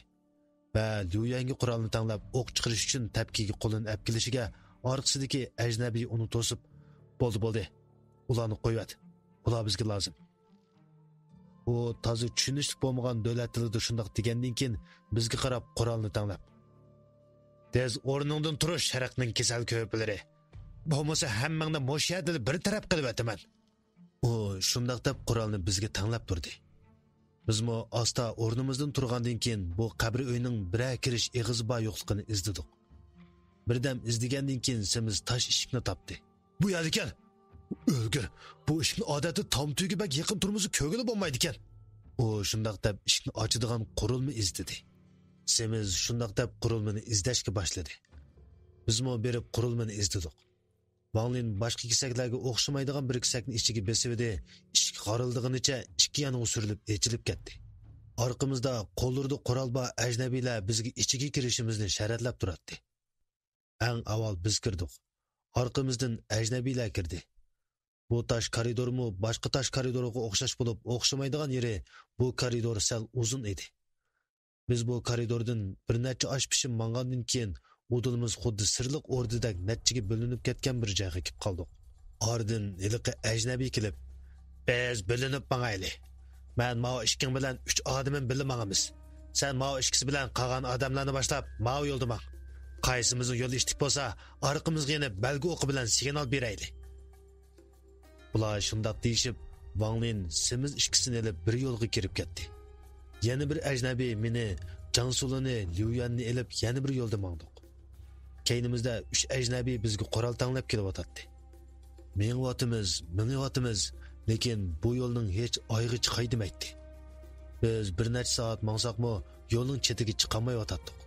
ۋە ليۇ يۈەنگە قورالنى تەڭلەپ، ئوق چىقىرىش ئۈچۈن تەپكىگە قولىنى ئەپ كېلىشىگە، ئارقىسىدىكى ئەجنەبىي ئۇنى توسۇپ، «بولدى، بولدى، ئۇلارنى قويۇۋەت، ئۇلار بىزگە لازىم.» ئۇ تازا چۈشىنىشلىك بولمىغان دۆلەت تىلىدا شۇنداق دېگەندىن كېيىن، بىزگە قاراپ قورالنى تەڭلەپ، «تېز ئورنۇڭدىن تۇرۇش، شەرقنىڭ كېسەل كۆرپىلىرى! بولمىسا ھەممەڭنى مۇشۇ يەردىلا بىر تەرەپ قىلىۋېتىمەن.» ئۇ شۇنداق دەپ قورالنى بىزگە تەڭلەپ تۇردى. بىزمۇ ئاستا ئورنىمىزدىن تۇرغاندىن كېيىن، بۇ قەبرە ئۆينىڭ بىرەر كىرىش ئېغىزى بار يوقلۇقىنى ئىزدىدۇق. بىردەم ئىزدىگەندىن كېيىن، سېمىز تاش ئىشىكنى تاپتى. «بۇ يەردىكەن! ئۆلگۈر! بۇ ئىشىكنى ئادەتتە تام تۈۋىگە بەك يېقىن تۇرمىسا كۆرگىلى بولمايدىكەن.» ئۇ شۇنداق دەپ ئىشىكنى ئاچىدىغان قۇرۇلما ئىزدىدى. سېمىز شۇنداق دەپ قۇرۇلمىنى ئىزدەشكە باشلىدى. بىزمۇ بېرىپ قۇرۇلمىنى ئىزدىدۇق. ۋاڭ لىن باشقا كېسەكلەرگە ئوخشىمايدىغان بىر كېسەكنى ئىچىگە بېسىۋىدى، ئىشىك غارىلدىغىنىچە ئىككى يانغا سۈرۈلۈپ ئېچىلىپ كەتتى. ئارقىمىزدا قوللىرىدا قورال بار ئەجنەبىيلەر بىزگە ئىچىگە كىرىشىمىزنى شەرەتلەپ تۇراتتى. ئەڭ ئاۋۋال بىز كىردۇق. ئارقىمىزدىن ئەجنەبىيلەر كىردى. بۇ تاش كارىدورمۇ باشقا تاش كارىدورغا ئوخشاش بولۇپ، ئوخشىمايدىغان يېرى، بۇ كارىدور سەل ئۇزۇن ئىدى. بىز بۇ كارىدوردىن بىر نەچچە ئاش پىشىم ماڭغاندىن كېيىن، ئۇدۇلىمىز خۇددى سىرلىق ئوردىدەك نەچچىگە بۆلۈنۈپ كەتكەن بىر جايغا كېلىپ قالدۇق. ئارىدىن ھېلىقى ئەجنەبىي كېلىپ، «بىز بۆلۈنۈپ ماڭايلى. مەن ماۋۇ ئىككىڭ بىلەن ئۈچ ئادىمىم بىللە ماڭىمىز. سەن ماۋۇ ئىككىسى بىلەن قالغان ئادەملەرنى باشلاپ، ماۋۇ يولدا ماڭ. قايسىمىزنىڭ يولى ئىتتىك بولسا، ئارقىمىزغا يېنىپ، بەلگە ئوقى بىلەن سىگنال بېرەيلى. بۇلار شۇنداق دېيىشىپ، ۋاڭ لىن سېمىز ئىككىسىنى ئېلىپ بىر يولغا كىرىپ كەتتى. يەنە بىر ئەجنەبىي مېنى، جاڭ سۇلۇنى، ليۇ يۈەننى ئېلىپ يەنە بىر يولدا ماڭدۇق. كەينىمىزدە ئۈچ ئەجنەبىي بىزگە قورال تەڭلەپ كېلىۋاتاتتى. مېڭىۋاتىمىز، مېڭىۋاتىمىز، لېكىن بۇ يولنىڭ ھېچ ئايىغى چىقاي دېمەيتتى. بىز بىر نەچچە سائەت ماڭساقمۇ، يولنىڭ چېتىگە چىقالمايۋاتاتتۇق.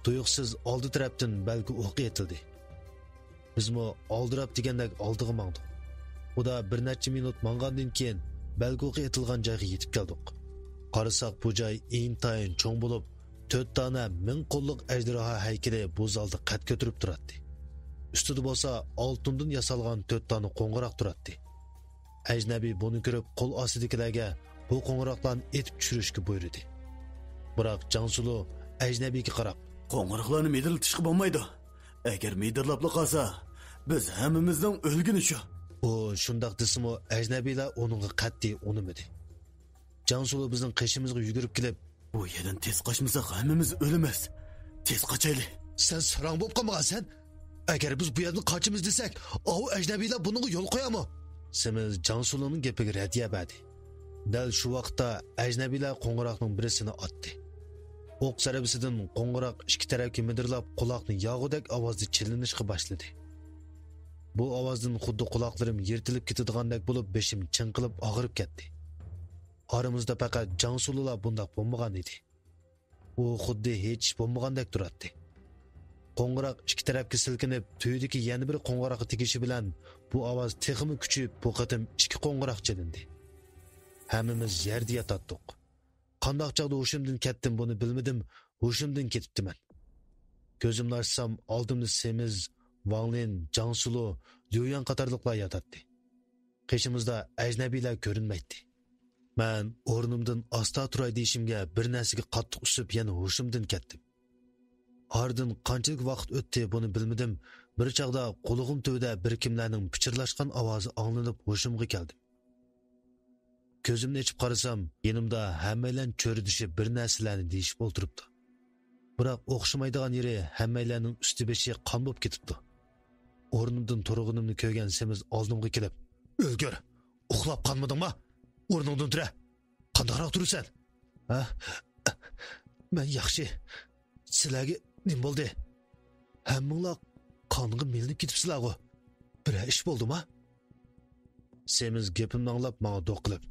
تۇيۇقسىز ئالدى تەرەپتىن بەلگە ئوقى ئېتىلدى. بىزمۇ ئالدىراپ دېگەندەك ئالدىغا ماڭدۇق. ئۇدا بىر نەچچە مىنۇت ماڭغاندىن كېيىن، بەلگە ئوقى ئېتىلغان جايغا يېتىپ كەلدۇق. قارىساق، بۇ جاي ئىنتايىن چوڭ بولۇپ، تۆت دانە مىڭ قوللۇق ئەجدىھا ھەيكىلى بۇ زالدا قەد كۆتۈرۈپ تۇراتتى. ئۈستىدە بولسا ئالتۇندىن ياسالغان تۆت دانە قوڭغۇراق تۇراتتى. ئەجنەبىي بۇنى كۆرۈپ، قول ئاستىدىكىلەرگە بۇ قوڭغۇراقلارنى ئېتىپ چۈشۈرۈشكە بۇيرۇدى. بىراق جاڭ سۇلۇ ئەجنەبىيگە قاراپ، قوڭغۇراقلارنى مىدىرلىتىشقا بولمايدۇ. ئەگەر مىدىرلاپلا قالسا، بىز ھەممىمىزنىڭ ئۆلگىنى شۇ. ئۇ شۇنداق دېسىمۇ، ئەجنەبىيلەر ئۇنىڭغا قەتئىي ئۇنىمىدى. جاڭ سۇلۇ بىزنىڭ قېشىمىزغا يۈگۈرۈپ كېلىپ، بۇ يەردىن تېز قاچمىساق، ھەممىمىز ئۆلىمىز. تېز قاچايلى. سەن ساراڭ بولۇپ قالمىغانسەن؟ ئەگەر بىز بۇ يەردىن قاچىمىز دېسەك، ئاۋۇ ئەجنەبىيلەر بۇنىڭغا يول قويارمۇ؟ سېمىز جاڭ سۇلۇنىڭ گېپىگە رەددىيە بەردى. دەل شۇ ۋاقىتتا ئەجنەبىيلەر قوڭغۇراقنىڭ بىرسىنى ئاتتى. ئوق زەربىسىدىن قوڭغۇراق ئىككى تەرەپكە مىدىرلاپ، قۇلاقنى ياغۇدەك ئاۋازدا چىللىنىشقا باشلىدى. بۇ ئاۋازدىن خۇددى قۇلاقلىرىم يىرتىلىپ كېتىدىغاندەك بولۇپ، بېشىم چىڭقىلىپ ئاغرىپ كەتتى. ئارىمىزدا پەقەت جاڭ سۇلۇلا بۇنداق بولمىغان ئىدى. ئۇ خۇددى ھېچ ئىش بولمىغاندەك تۇراتتى. قوڭغۇراق ئىككى تەرەپكە سىلكىنىپ، تۈۋىدىكى يەنە بىر قوڭغۇراققا تېگىشى بىلەن، بۇ ئاۋاز تېخىمۇ كۈچىيىپ، بۇ قېتىم ئىككى قوڭغۇراق چېلىندى. ھەممىمىز يەردە ياتاتتۇق. قانداق چاغدا ھوشۇمدىن كەتتىم، بۇنى بىلمىدىم، ھوشۇمدىن كېتىپتىمەن. كۆزۈمنى ئاچسام، ئالدىمدا سېمىز، ۋاڭلىن، جاڭسۇلۇ، ليۇيۈەن قاتارلىقلار ياتاتتى. قېشىمىزدا ئەجنەبىيلەر كۆرۈنمەيتتى. مەن ئورنۇمدىن ئاستا تۇراي دېيىشىمگە، بىر نەرسىگە قاتتىق ئۈسۈپ، يەنە ھوشۇمدىن كەتتىم. ئارىدىن قانچىلىك ۋاقىت ئۆتتى، بۇنى بىلمىدىم. بىر چاغدا قۇلىقىم تۈۋىدە بىر كىملەرنىڭ پىچىرلاشقان ئاۋازى ئاڭلىنىپ، ھوشۇمغا كەلدىم. كۆزۈمنى ئېچىپ قارىسام، يېنىمدا ھەممەيلەن چۆرىدىشىپ بىر نەرسىلەرنى دېيىشىپ ئولتۇرۇپتۇ. بىراق ئوخشىمايدىغان يېرى، ھەممەيلەننىڭ ئۈستى بېشى قان بولۇپ كېتىپتۇ. ئورنۇمدىن تۇرغىنىمنى كۆرگەن سېمىز ئالدىمغا كېلىپ، ئۆلگۈر! ئۇخلاپ قالمىدىڭما؟ ئورنۇڭدىن تۇرە! قانداقراق تۇرىسەن؟ ھە؟ مەن ياخشى. سىلەرگە نېمە بولدى؟ ھەممىڭلار قانغا مىلىنىپ كېتىپسىلەرغۇ. بىرەر ئىش بولدىما؟ سېمىز گېپىمنى ئاڭلاپ ماڭا دوق قىلىپ،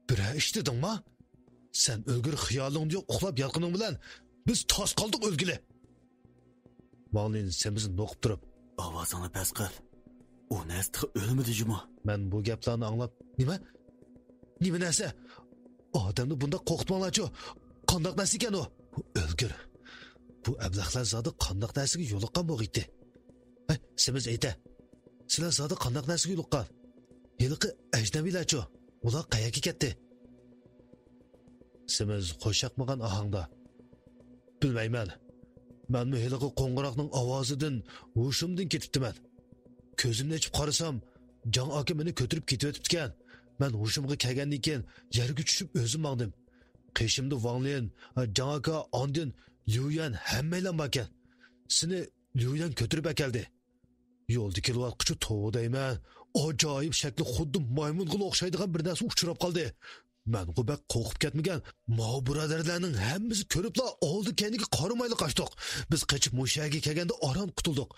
بىرەر ئىش دېدىڭما؟ سەن ئۆلگۈر خىيالىڭدا يوق ئۇخلاپ ياتقىنىڭ بىلەن بىز تاس قالدۇق ئۆلگىلى. ۋاڭلىن سېمىزنى نوقۇپ تۇرۇپ، ئاۋازىڭنى پەس قىل. ئۇ نەرسە تېخى ئۆلمىدى جۇمۇ. مەن بۇ گەپلەرنى ئاڭلاپ، نېمە؟ نېمە نەرسە؟ ئادەمنى بۇنداق قورقۇتماڭلارچۇ. قانداق نەرسە ئىكەن ئۇ؟ ئۆلگۈر. بۇ ئەبلەخلەر زادى قانداق نەرسىگە يولۇققان بولغىيتتى؟ ھەي، سېمىز ئېيتە. سىلەر زادى قانداق نەرسىگە يولۇققان؟ ھېلىقى ئەجنەبىيلەرچۇ؟ ئۇلار قەيەرگە كەتتى؟ سېمىز خۇشياقمىغان ئاھاڭدا، بىلمەيمەن. مەنمۇ ھېلىقى قوڭغۇراقنىڭ ئاۋازىدىن ھوشۇمدىن كېتىپتىمەن. كۆزۈمنى ئېچىپ قارىسام، جاڭ ئاكا مېنى كۆتۈرۈپ كېتىۋېتىپتىكەن. مەن ھوشۇمغا كەلگەندىن كېيىن يەرگە چۈشۈپ ئۆزۈم ماڭدىم. قېشىمدا ۋاڭلىن، جاڭ ئاكا، ئاندىن ليۇيۈەن ھەممەيلەن باركەن. سېنى ليۇيۈەن كۆتۈرۈپ ئەكەلدى. يولدا كېلىۋاتقۇچە توۋا دەيمەن، ئاجايىپ شەكلى خۇددى مايمۇنغىلا ئوخشايدىغان بىر نەرسە ئۇچراپ قالدى. مەنغۇ بەك قورقۇپ كەتمىگەن. ماۋۇ بۇرادەرلەرنىڭ ھەممىسى كۆرۈپلا ئالدى كەينىگە قارىمايلا قاچتۇق. بىز قېچىپ مۇشۇ يەرگە كەلگەندە ئاران قۇتۇلدۇق.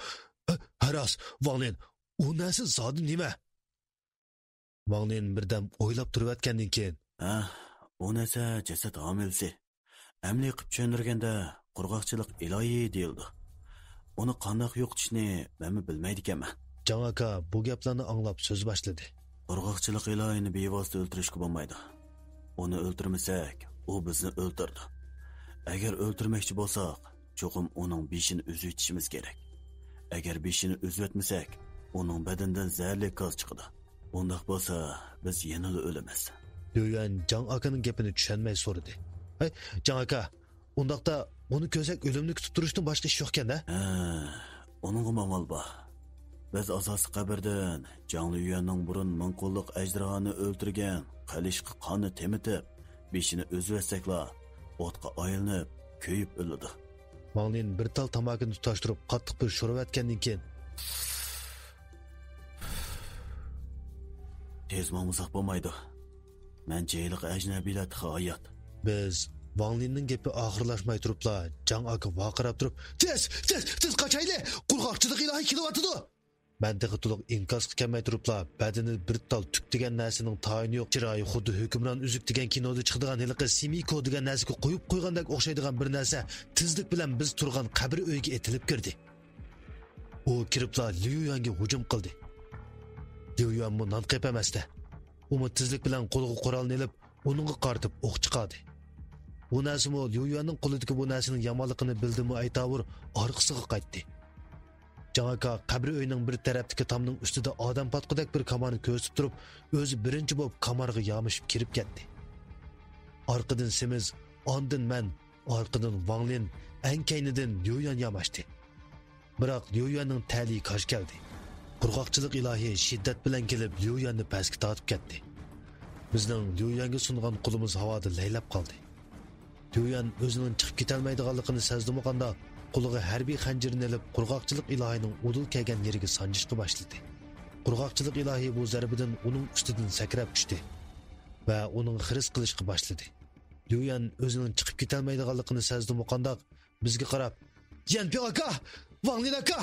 ھە، ھە راست، ۋاڭلىن، ئۇ نەرسە زادى نېمە؟ ۋاڭلىن بىردەم ئويلاپ تۇرۇۋەتكەندىن كېيىن، ھە، ئۇ نەرسە جەسەت ھامىلىسى. ئەمەلىي قىلىپ چۈشەندۈرگەندە، قۇرغاقچىلىق ئىلاھى دېيىلىدۇ. ئۇنى قانداق يوقىتىشنى مەنمۇ بىلمەيدىكەنمەن. جاڭ ئاكا بۇ گەپلەرنى ئاڭلاپ سۆز باشلىدى. قۇرغاقچىلىق ئىلاھىنى بىۋاسىتە ئۆلتۈرۈشكە بولمايدۇ. ئۇنى ئۆلتۈرمىسەك، ئۇ بىزنى ئۆلتۈرىدۇ. ئەگەر ئۆلتۈرمەكچى بولساق، چوقۇم ئۇنىڭ بېشىنى ئۈزۈۋېتىشىمىز كېرەك. ئەگەر بېشىنى ئۈزۈۋەتمىسەك، ئۇنىڭ بەدىنىدىن زەھەرلىك گاز چىقىدۇ. ئۇنداق بولسا، بىز يەنىلا ئۆلىمىز. ليۇيۈەن جاڭ ئاكىنىڭ گېپىنى چۈشەنمەي سورىدى. ھەي، جاڭ ئاكا، ئۇنداقتا ئۇنى كۆرسەك ئۆلۈمنى كۈتۈپ تۇرۇشتىن باشقا ئىش يوقكەن-دە؟ ھە، ئۇنىڭغىمۇ ئامال بار. بىز ئاساسلىق قەبرىدىن جاڭ ليۇيۈەننىڭ بۇرۇن مىڭ قوللۇق ئەجدىھانى ئۆلتۈرگەن قىلىچقا قاننى تېمىتىپ، بېشىنى ئۈزۈۋەتسەكلا، ئوتقا ئايلىنىپ، كۆيۈپ ئۆلىدۇ. ۋاڭ لىن بىر تال تاماكىنى تۇتاشتۇرۇپ، قاتتىق بىر شورۇۋەتكەندىن كېيىن، تېز ماڭمىساق بولمايدۇ. مەنچە ھېلىقى ئەجنەبىيلەر تېخى ھايات. بىز ۋاڭ لىننىڭ گېپى ئاخىرلاشماي تۇرۇپلا، جاڭ ئاكا ۋارقىراپ تۇرۇپ، تېز، تېز، تېز قاچايلى! قۇرغاقچىلىق ئىلاھى كېلىۋاتىدۇ! مەن تېخى تولۇق ئىنكاسقا كەلمەي تۇرۇپلا، بەدىنىدە بىر تال تۈك دېگەن نەرسىنىڭ تايىنى يوق، چىرايى خۇددى ھۆكۈمران ئۈزۈك دېگەن كىنودا چىقىدىغان ھېلىقى سىمىكو دېگەن نەرسىگە قويۇپ قويغاندەك ئوخشايدىغان بىر نەرسە تېزلىك بىلەن بىز تۇرغان قەبرە ئۆيگە ئېتىلىپ كىردى. ئۇ كىرىپلا ليۇيۈەنگە ھۇجۇم قىلدى. ليۇيۈەنمۇ نانقېپ ئەمەستە. ئۇمۇ تېزلىك بىلەن قولىغا قورالنى ئېلىپ، ئۇنىڭغا قارىتىپ ئوق چىقاردى. بۇ نەرسىمۇ ليۇيۈەننىڭ قولىدىكى بۇ نەرسىنىڭ يامانلىقىنى بىلدىمۇ ئەيتاۋۇر، ئارقىسىغا قايتتى. جاڭ ئاكا قەبرە ئۆينىڭ بىر تەرەپتىكى تامنىڭ ئۈستىدە ئادەم پاتقۇدەك بىر كامارنى كۆرسىتىپ تۇرۇپ، ئۆزى بىرىنچى بولۇپ كامارغا يامىشىپ كىرىپ كەتتى. ئارقىدىن سېمىز، ئاندىن مەن، ئارقىدىن ۋاڭ لىن، ئەڭ كەينىدىن ليۇيۈەن ياماشتى. بىراق ليۇيۈەننىڭ تەلىيى كاج كەلدى. قۇرغاقچىلىق ئىلاھى شىددەت بىلەن كېلىپ ليۇيۈەننى پەسكە تارتىپ كەتتى. بىزنىڭ ليۇيۈەنگە سۇنغان قولىمىز ھاۋادا لەيلەپ قالدى. ليۇيۈەن ئۆزىنىڭ چىقىپ كېتەلمەيدىغانلىقىنى سەزدىمۇ قانداق، قولىغا ھەربىي خەنجىرىنى ئېلىپ، قۇرغاقچىلىق ئىلاھىنىڭ ئۇدۇل كەلگەن يېرىگە سانجىشقا باشلىدى. قۇرغاقچىلىق ئىلاھى بۇ زەربىدىن ئۇنىڭ ئۈستىدىن سەكرەپ چۈشتى ۋە ئۇنىڭغا خىرىس قىلىشقا باشلىدى. ليۇيۈەن ئۆزىنىڭ چىقىپ كېتەلمەيدىغانلىقىنى سەزدىمۇ قانداق، بىزگە قاراپ، يەنپىڭ ئاكا! ۋاڭ لىن ئاكا!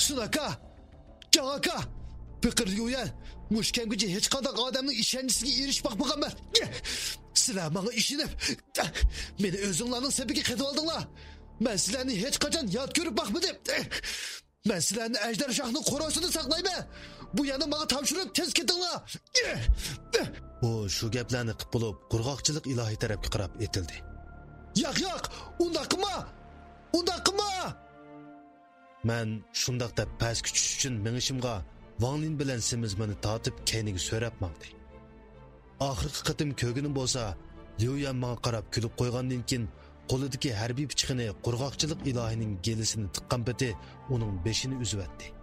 سۈن ئاكا! جاڭ ئاكا! پېقىر ليۇيۈەن، مۇشۇ كەمگىچە ھېچقانداق ئادەمنىڭ ئىشەنچىسىگە ئېرىشىپ باقمىغانمەن. سىلەر ماڭا ئىشىنىپ، مېنى ئۆزۈڭلارنىڭ سېپىگە قېتىۋالدىڭلار. مەن سىلەرنى ھېچقاچان يات كۆرۈپ باقمىدىم. مەن سىلەرنى ئەجدەر شاھنىڭ قورۇسىدا ساقلايمەن. بۇ يەرنى ماڭا تاپشۇرۇپ، تېز كېتىڭلار. ئۇ شۇ گەپلەرنى قىپ بولۇپ، قۇرغاقچىلىق ئىلاھى تەرەپكە قاراپ ئېتىلدى. ياق، ياق، ئۇنداق قىلما! ئۇنداق قىلما! مەن شۇنداق دەپ پەسكە چۈشۈش ئۈچۈن مېڭىشىمغا، ۋاڭ لىن بىلەن سېمىز مېنى تارتىپ كەينىگە سۆرەپ ماڭدى. ئاخىرقى قېتىم كۆرگىنىم بولسا، ليۇيۈەن ماڭا قاراپ كۈلۈپ قويغاندىن كېيىن، قولىدىكى ھەربىي پىچىقىنى قۇرغاقچىلىق ئىلاھىنىڭ گېلىسىنى تىققان پېتى ئۇنىڭ بېشىنى ئۈزۈۋەتتى.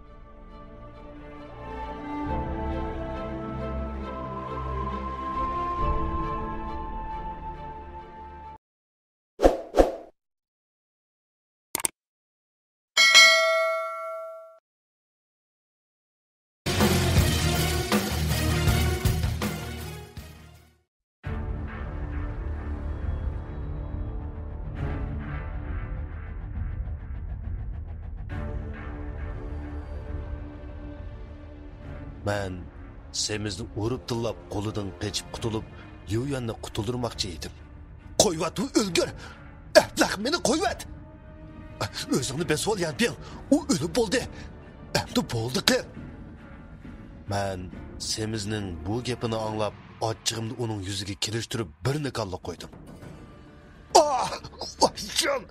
مەن سېمىزنى ئۇرۇپ تىللاپ، قولىدىن قېچىپ قۇتۇلۇپ، ليۇيۈەننى قۇتۇلدۇرماقچى ئىدىم. قويۇۋەت، ئۇ ئۆلگۈر! ئەبلەخ، مېنى قويۇۋەت! ئۆزۈڭنى بېسىۋال، يەنپىڭ! ئۇ ئۆلۈپ بولدى! ئەمدى بولدى قىل! مەن سېمىزنىڭ بۇ گېپىنى ئاڭلاپ، ئاچچىقىمنى ئۇنىڭ يۈزىگە كېلىشتۈرۈپ، بىر نىكانلا قويدۇم. ئاھ! ۋايجان!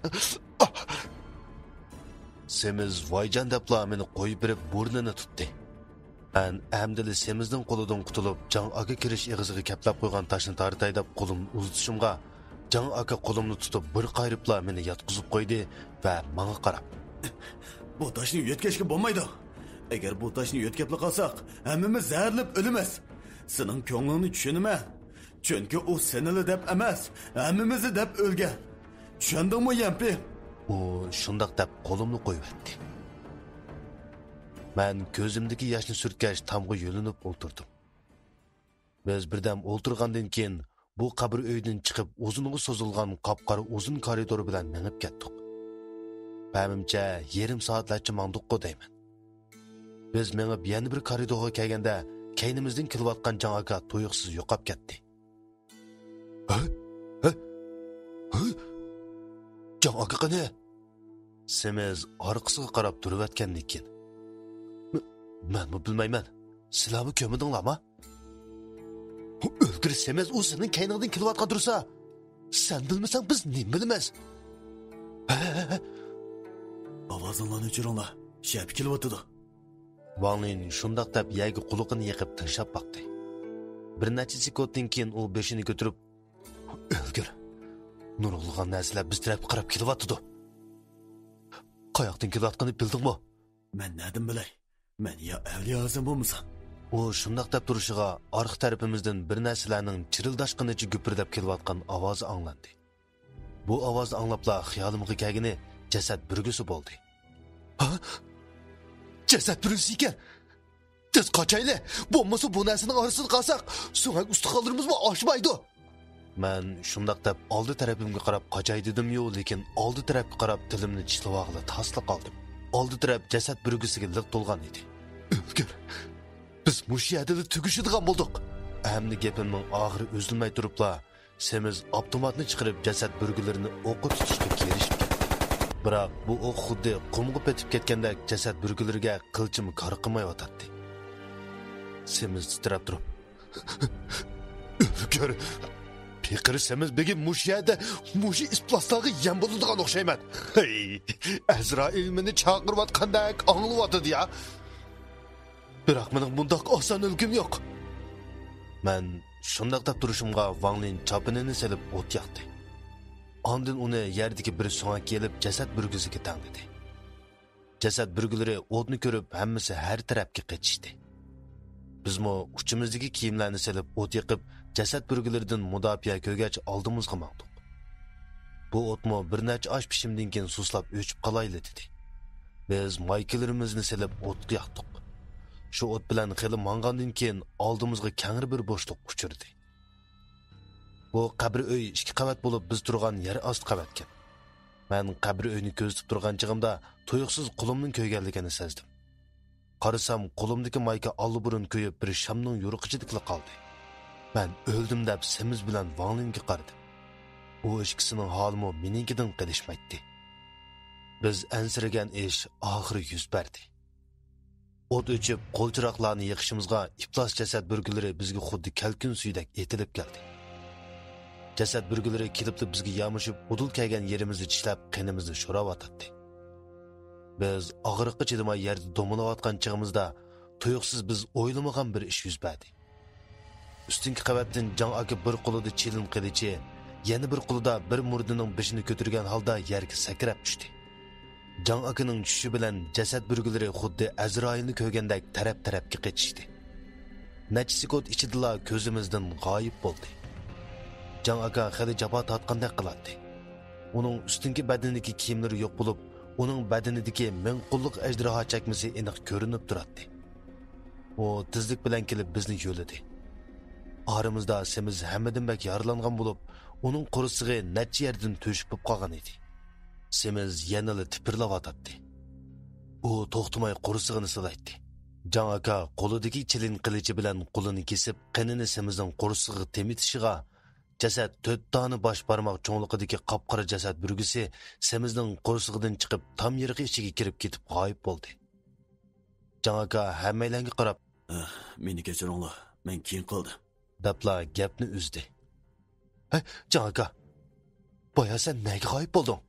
ئاھ! سېمىز ۋايجان دەپلا مېنى قويۇپ بېرىپ، بۇرنىنى تۇتتى. مەن ئەمدىلا سېمىزنىڭ قولىدىن قۇتۇلۇپ، جاڭ ئاكا كىرىش ئېغىزىغا كەپلەپ قويغان تاشنى تارتاي دەپ قولۇمنى ئۇزىتىشىمغا، جاڭ ئاكا قولۇمنى تۇتۇپ، بىر قايرىپلا مېنى ياتقۇزۇپ قويدى ۋە ماڭا قاراپ، بۇ تاشنى يۆتكەشكە بولمايدۇ. ئەگەر بۇ تاشنى يۆتكەپلا قالساق، ھەممىمىز زەھەرلىنىپ ئۆلىمىز. سېنىڭ كۆڭلۈڭنى چۈشىنىمەن. چۈنكى ئۇ سېنىلا دەپ ئەمەس، ھەممىمىزنى دەپ ئۆلگەن. چۈشەندىڭمۇ، يەنپىڭ؟ ئۇ شۇنداق دەپ قولۇمنى قويۇۋەتتى. مەن كۆزۈمدىكى ياشنى سۈرتكەچ، تامغا يۆلىنىپ ئولتۇردۇم. بىز بىردەم ئولتۇرغاندىن كېيىن، بۇ قەبرە ئۆيدىن چىقىپ، ئۇزۇنغا سوزۇلغان قاپقارا ئۇزۇن كارىدور بىلەن مېڭىپ كەتتۇق. پەمىمچە، يېرىم سائەتلەرچە ماڭدۇققۇ دەيمەن. بىز مېڭىپ يەنە بىر كارىدورغا كەلگەندە، كەينىمىزدىن كېلىۋاتقان جاڭ ئاكا تۇيۇقسىز يوقاپ كەتتى. ھە؟ ھە؟ ھە؟ جاڭ ئاكا قېنى؟ سېمىز ئارقىسىغا قاراپ تۇرۇۋەتكەندىن كېيىن، مەنمۇ بىلمەيمەن. سىلەرمۇ كۆرمىدىڭلارمۇ؟ ئۆلگۈر سېمىز، ئۇ سېنىڭ كەينىڭدىن كېلىۋاتقان تۇرسا، سەن بىلمىسەڭ بىز نېمە بىلىمىز؟ ھە، ھە، ھە، ھە. ئاۋازىڭلارنى ئۆچۈرۈڭلار، شەپە كېلىۋاتىدۇ. ۋاڭ لىن شۇنداق دەپ يەرگە قۇلىقىنى يېقىپ تىڭشاپ باقتى. بىر نەچچە سېكۇنتتىن كېيىن ئۇ بېشىنى كۆتۈرۈپ، ئۆلگۈر، نۇرغۇنلىغان نەرسىلەر بىز تەرەپكە قاراپ كېلىۋاتىدۇ. قاياقتىن كېلىۋاتقىنىنى بىلدىڭمۇ؟ مەن نەدىن بىلەي؟ مەن يا ئەۋلىيا ئەزەم بولمىسام. ئۇ شۇنداق دەپ تۇرۇشىغا، ئارقا تەرىپىمىزدىن بىر نەرسىلەرنىڭ چىرىلداشقىنىچە گۈپۈردەپ كېلىۋاتقان ئاۋازى ئاڭلاندى. بۇ ئاۋازنى ئاڭلاپلا خىيالىمغا كەلگىنى جەسەت بۈرگۈسى بولدى. ھا؟ جەسەت بۈرگۈسى ئىكەن! تېز قاچايلى! بولمىسا بۇ نەرسىنىڭ ئارىسىدا قالساق، سۆڭەك ئۇستىخانلىرىمىزمۇ ئاشمايدۇ! مەن شۇنداق دەپ ئالدى تەرىپىمگە قاراپ قاچاي دېدىممۇ، لېكىن ئالدى تەرەپكە قاراپ تىلىمنى چىشلىۋالغىلى تاسلا قالدىم. ئالدى تەرەپ جەسەت بۈرگۈسىگە لىق تولغان ئىدى. ئۆلگۈر! بىز مۇشۇ يەردىلا تۈگىشىدىغان بولدۇق! ئەمدى گېپىمنىڭ ئاخىرى ئۈزۈلمەي تۇرۇپلا، سېمىز ئاپتوماتنى چىقىرىپ، جەسەت بۈرگىلىرىنى ئوققا تۇتۇشقا كىرىشىپ كەتتى. بىراق بۇ ئوق خۇددى قۇمغا پېتىپ كەتكەندەك جەسەت بۈرگىلىرىگە قىلچىمۇ كار قىلمايۋاتاتتى. سېمىز تىترەپ تۇرۇپ، «ئۆلگۈر! پېقىر سېمىز بېگىم مۇشۇ يەردە، مۇشۇ ئىپلاسلارغا يەم بولىدىغان ئوخشايمەن. ھەي، ئەزرائىل مېنى چاقىرىۋاتقاندەك ئاڭلىۋاتىدۇ يا. بىراق مېنىڭ بۇنداق ئاسان ئۆلگۈم يوق.» مەن شۇنداق دەپ تۇرۇشۇمغا ۋاڭ لىن چاپىنىنى سېلىپ ئوت ياقتى. ئاندىن ئۇنى يەردىكى بىر سۆڭەككە ئېلىپ جەسەت بۈرگۈسىگە تەڭلىدى. جەسەت بۈرگىلىرى ئوتنى كۆرۈپ ھەممىسى ھەر تەرەپكە قېچىشتى. بىزمۇ ئۇچىمىزدىكى كىيىملەرنى سېلىپ ئوت يېقىپ، جەسەت بۈرگىلىرىدىن مۇداپىئە كۆرگەچ ئالدىمىزغا ماڭدۇق. بۇ ئوتمۇ بىر نەچچە ئاش پىشىمدىن كېيىن سۇسلاپ ئۆچۈپ قالايلى دېدى. بىز مايكىلىرىمىزنى سېلىپ ئوتقا ياقتۇق. شۇ ئوت بىلەن خېلى ماڭغاندىن كېيىن ئالدىمىزغا كەڭرى بىر بوشلۇق ئۇچرىدى. بۇ قەبرە ئۆي ئىككى قەۋەت بولۇپ، بىز تۇرغان يەر ئاستى قەۋەتكەن. مەن قەبرە ئۆينى كۆزىتىپ تۇرغان چېغىمدا تۇيۇقسىز قولۇمنىڭ كۆيگەنلىكىنى سەزدىم. قارىسام، قولۇمدىكى مايكا ئاللىبۇرۇن كۆيۈپ، بىر شامنىڭ يورۇقىچىدىكىلا قالدى. مەن ئۆلدۈم دەپ سېمىز بىلەن ۋاڭ لىنگە قارىدىم. ئۇ ئىككىسىنىڭ ھالىمۇ مېنىڭكىدىن قېلىشمايتتى. بىز ئەنسىرىگەن ئىش ئاخىرى يۈز بەردى. ئوت ئۆچۈپ، قول چىراغلارنى يېقىشىمىزغا ئىپلاس جەسەت بۈرگىلىرى بىزگە خۇددى كەلكۈن سۈيىدەك ئېتىلىپ كەلدى. جەسەت بۈرگىلىرى كېلىپلا بىزگە يامىشىپ، ئۇدۇل كەلگەن يېرىمىزنى چىشلەپ، قېنىمىزنى شوراۋاتاتتى. بىز ئاغرىققا چىدىماي يەردە دومىلاۋاتقان چېغىمىزدا، تۇيۇقسىز بىز ئويلىمىغان بىر ئىش يۈز بەردى. ئۈستۈنكى قەۋەتتىن جاڭ ئاكا بىر قولىدا چىلىن قىلىچى، يەنە بىر قولىدا بىر مۇردىنىڭ بېشىنى كۆتۈرگەن ھالدا يەرگە سەكرەپ چۈشتى. جاڭ ئاكىنىڭ چۈشۈشى بىلەن جەسەت بۈرگىلىرى خۇددى ئەزرائىلنى كۆرگەندەك تەرەپ-تەرەپكە قېچىشتى. نەچچە سېكۇنت ئىچىدىلا كۆزىمىزدىن غايىب بولدى. جاڭ ئاكا خېلى جاپا تارتقاندەك قىلاتتى. ئۇنىڭ ئۈستۈنكى بەدىنىدىكى كىيىملىرى يوق بولۇپ، ئۇنىڭ بەدىنىدىكى مىڭ قوللۇق ئەجدىھا چەكمىسى ئېنىق كۆرۈنۈپ تۇراتتى. ئۇ تېزلىك بىلەن كېلىپ بىزنى يۆلىدى. ئارىمىزدا سېمىز ھەممىدىن بەك يارىلانغان بولۇپ، ئۇنىڭ قورسىقى نەچچە يەردىن تۆشۈك بولۇپ قالغان ئىدى. سېمىز يەنىلا تىپىرلاۋاتاتتى. ئۇ توختىماي قورسىقىنى سىلايتتى. جاڭ ئاكا قولىدىكى چىلىن قىلىچى بىلەن قولىنى كېسىپ، قېنىنى سېمىزنىڭ قورسىقىغا تېمىتىشىغا، جەسەت تۆت دانە باش بارماق چوڭلۇقىدىكى قاپقارا جەسەت بۈرگىسى سېمىزنىڭ قورسىقىدىن چىقىپ، تام يېرىقى ئىچىگە كىرىپ كېتىپ غايىب بولدى. جاڭ ئاكا ھەممەيلەنگە قاراپ، ئەھ، مېنى كەچۈرۈڭلار، مەن كېيىن قالدىم، دەپلا گەپنى ئۈزدى. ھەي، جاڭ ئاكا، بايا سەن نەگە غايىب بولدۇڭ؟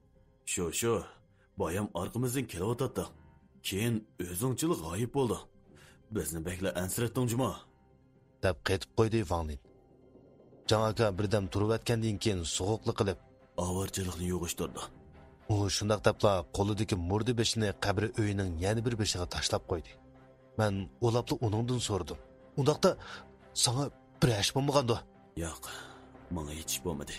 شۇ، شۇ، بايام ئارقىمىزدىن كېلىۋاتاتتىڭ. كېيىن ئۆزۈڭچىلا غايىب بولدۇڭ. بىزنى بەكلا ئەنسىرەتتىڭ جۇما. دەپ قېتىپ قويدى ۋاڭ لىن. جاڭ ئاكا بىردەم تۇرۇۋەتكەندىن كېيىن سوغۇقلا قىلىپ، ئاۋارىچىلىقنى يوغىشتۇردۇق. ئۇ شۇنداق دەپلا قولىدىكى مۇردە بېشىنى قەبرە ئۆيىنىڭ يەنە بىر بېشىغا تاشلاپ قويدى. مەن ئۇلاپلا ئۇنىڭدىن سورىدىم. ئۇنداقتا ساڭا بىر ئىش بولمىغاندۇ؟ ياق، ماڭا ھېچ ئىش بولمىدى.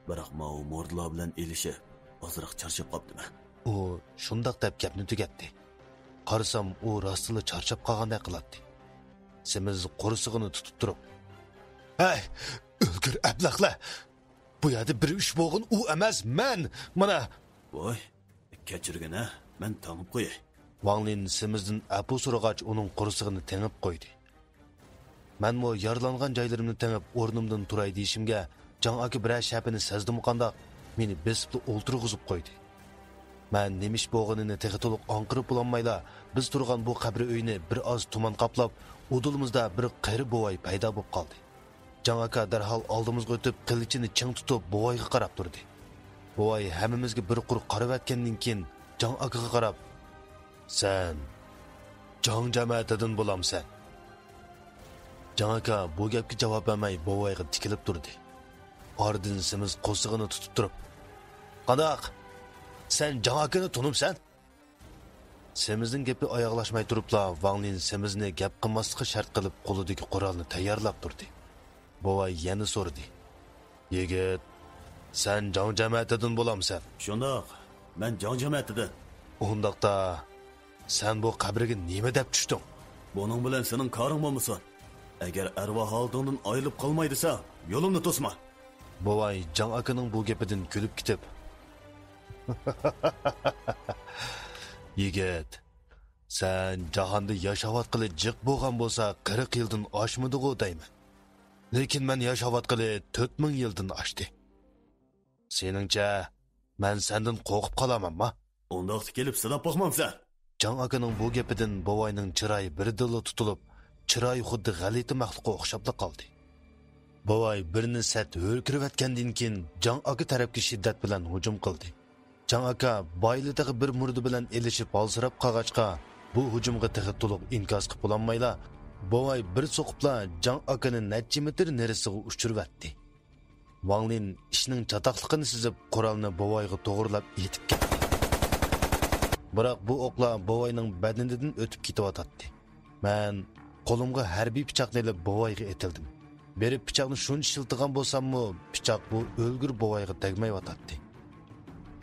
بىراق ماۋۇ مۇردىلار بىلەن ئېلىشىپ، ئازراق چارچاپ قاپتىمەن. ئۇ شۇنداق دەپ گەپنى تۈگەتتى. قارىسام، ئۇ راستلا چارچاپ قالغاندەك قىلاتتى. سېمىز قورسىقىنى تۇتۇپ تۇرۇپ، ھەي، ئۆلگۈر ئەبلەخلەر! بۇ يەردە بىر ئىش بولغىن ئۇ ئەمەس، مەن! مانا! ۋاي، كەچۈرگىنە، مەن تېڭىپ قوياي. ۋاڭ لىن سېمىزدىن ئەپۇ سورىغاچ، ئۇنىڭ قورسىقىنى تېڭىپ قويدى. مەنمۇ يارىلانغان جايلىرىمنى تېڭىپ، ئورنۇمدىن تۇراي دېيىشىمگە، جاڭ ئاكا بىرەر شەپىنى سەزدىمۇ قانداق، مېنى بېسىپلا ئولتۇرغۇزۇپ قويدى. مەن نېمە ئىش بولغىنىنى تېخى تولۇق ئاڭقىرىپ بولالمايلا، بىز تۇرغان بۇ قەبرە ئۆينى بىر ئاز تۇمان قاپلاپ، ئۇدۇلىمىزدا بىر قېرى بوۋاي پەيدا بولۇپ قالدى. جاڭ ئاكا دەرھال ئالدىمىزغا ئۆتۈپ، قىلىچىنى چىڭ تۇتۇپ، بوۋايغا قاراپ تۇردى. بوۋاي ھەممىمىزگە بىر قۇر قارىۋەتكەندىن كېيىن، جاڭ ئاكىغا قاراپ، سەن جاڭ جەمەتىدىن بولامسەن؟ جاڭ ئاكا بۇ گەپكە جاۋاب بەرمەي، بوۋايغا تىكىلىپ تۇردى. ئارىدىن سېمىز قورسىقىنى تۇتۇپ تۇرۇپ، قانداق؟ سەن جاڭ ئاكىنى تونۇمسەن؟ سېمىزنىڭ گېپى ئاياغلاشماي تۇرۇپلا، ۋاڭ لىن سېمىزنى گەپ قىلماسلىققا شەرت قىلىپ، قولىدىكى قورالنى تەييارلاپ تۇردى. بوۋاي يەنە سورىدى. يىگىت، سەن جاڭ جەمەتىدىن بولامسەن؟ شۇنداق، مەن جاڭ جەمەتىدىن. ئۇنداقتا، سەن بۇ قەبرىگە نېمە دەپ چۈشتۈڭ؟ بۇنىڭ بىلەن سېنىڭ كارىڭ بولمىسۇن. ئەگەر ئەرۋاھ ھالىتىڭدىن ئايرىلىپ قالماي دېسەڭ، يولۇمنى توسما. بوۋاي جاڭ ئاكىنىڭ بۇ گېپىدىن كۈلۈپ كېتىپ، يىگىت، سەن جاھاندا ياشاۋاتقىلى جىق بولغان بولسا، قىرىق يىلدىن ئاشمىدىغۇ دەيمەن. لېكىن مەن ياشاۋاتقىلى تۆت مىڭ يىلدىن ئاشتى. سېنىڭچە، مەن سەندىن قورقۇپ قالامەنما؟ ئۇنداقتا كېلىپ سىناپ باقمامسەن؟ جاڭ ئاكىنىڭ بۇ گېپىدىن بوۋاينىڭ چىرايى بىردىنلا تۇتۇلۇپ، چىرايى خۇددى غەلىتە مەخلۇققا ئوخشاپلا قالدى. بوۋاي بىرنى سەت ھۆركىرىۋەتكەندىن كېيىن، جاڭ ئاكا تەرەپكە شىددەت بىلەن ھۇجۇم قىلدى. جاڭ ئاكا بايىلى تېخى بىر مۇردە بىلەن ئېلىشىپ ھالسىراپ قالغاچقا، بۇ ھۇجۇمغا تېخى تولۇق ئىنكاس قىلىپ بولالمايلا، بوۋاي بىر سوقۇپلا جاڭ ئاكىنى نەچچە مېتىر نېرىسىغا ئۇچۇرۇۋەتتى. ۋاڭ لىن ئىشنىڭ چاتاقلىقىنى سېزىپ، قورالنى بوۋايغا توغرىلاپ ئېتىپ كەتتى. بىراق بۇ ئوقلار بوۋاينىڭ بەدىنىدىن ئۆتۈپ كېتىۋاتاتتى. مەن قولۇمغا ھەربىي پىچاقنى ئېلىپ بوۋايغا ئېتىلدىم. بېرىپ پىچاقنى شۇنچە شىلتىغان بولساممۇ، پىچاق بۇ ئۆلگۈر بوۋايغا تەگمەيۋاتاتتى.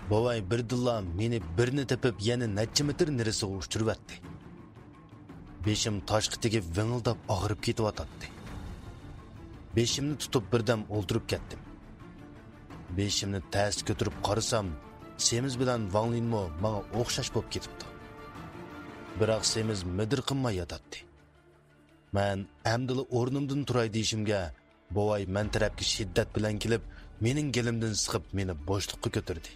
بوۋاي بىردىنلا مېنى بىرنى تېپىپ، يەنە نەچچە مېتىر نېرىسىغا ئۇچۇرۇۋەتتى. بېشىم تاشقا تېگىپ ۋىڭىلداپ ئاغرىپ كېتىۋاتاتتى. بېشىمنى تۇتۇپ بىردەم ئولتۇرۇپ كەتتىم. بېشىمنى تەستە كۆتۈرۈپ قارىسام، سېمىز بىلەن ۋاڭ لىنمۇ ماڭا ئوخشاش بولۇپ كېتىپتۇ. بىراق سېمىز مىدىرقىنماي ياتاتتى. مەن ئەمدىلا ئورنۇمدىن تۇراي دېيىشىمگە، بوۋاي مەن تەرەپكە شىددەت بىلەن كېلىپ، مېنىڭ گېلىمدىن سىقىپ، مېنى بوشلۇققا كۆتۈردى.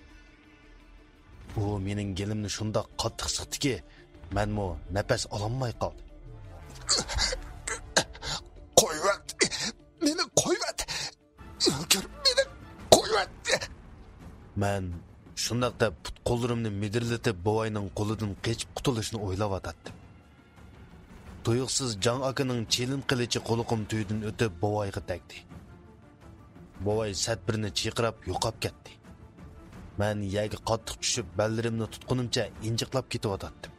ئۇ مېنىڭ گېلىمنى شۇنداق قاتتىق سىقتىكى، مەنمۇ نەپەس ئالالماي قالدىم. قويۇۋەت! مېنى قويۇۋەت! ئۆلتۈر، مېنى قويۇۋەت! مەن شۇنداق دەپ پۇت-قوللىرىمنى مىدىرلىتىپ، بوۋاينىڭ قولىدىن قېچىپ قۇتۇلۇشنى ئويلاۋاتاتتىم. تۇيۇقسىز جاڭ ئاكىنىڭ چىلىم قىلىچى قۇلىقىم تۈۋىدىن ئۆتۈپ، بوۋايغا تەگدى. بوۋاي سەت بىرنى چىرقىراپ يوقاپ كەتتى. مەن يەرگە قاتتىق چۈشۈپ، بەللىرىمنى تۇتقىنىمچە ئىنجىقلاپ كېتىۋاتاتتىم.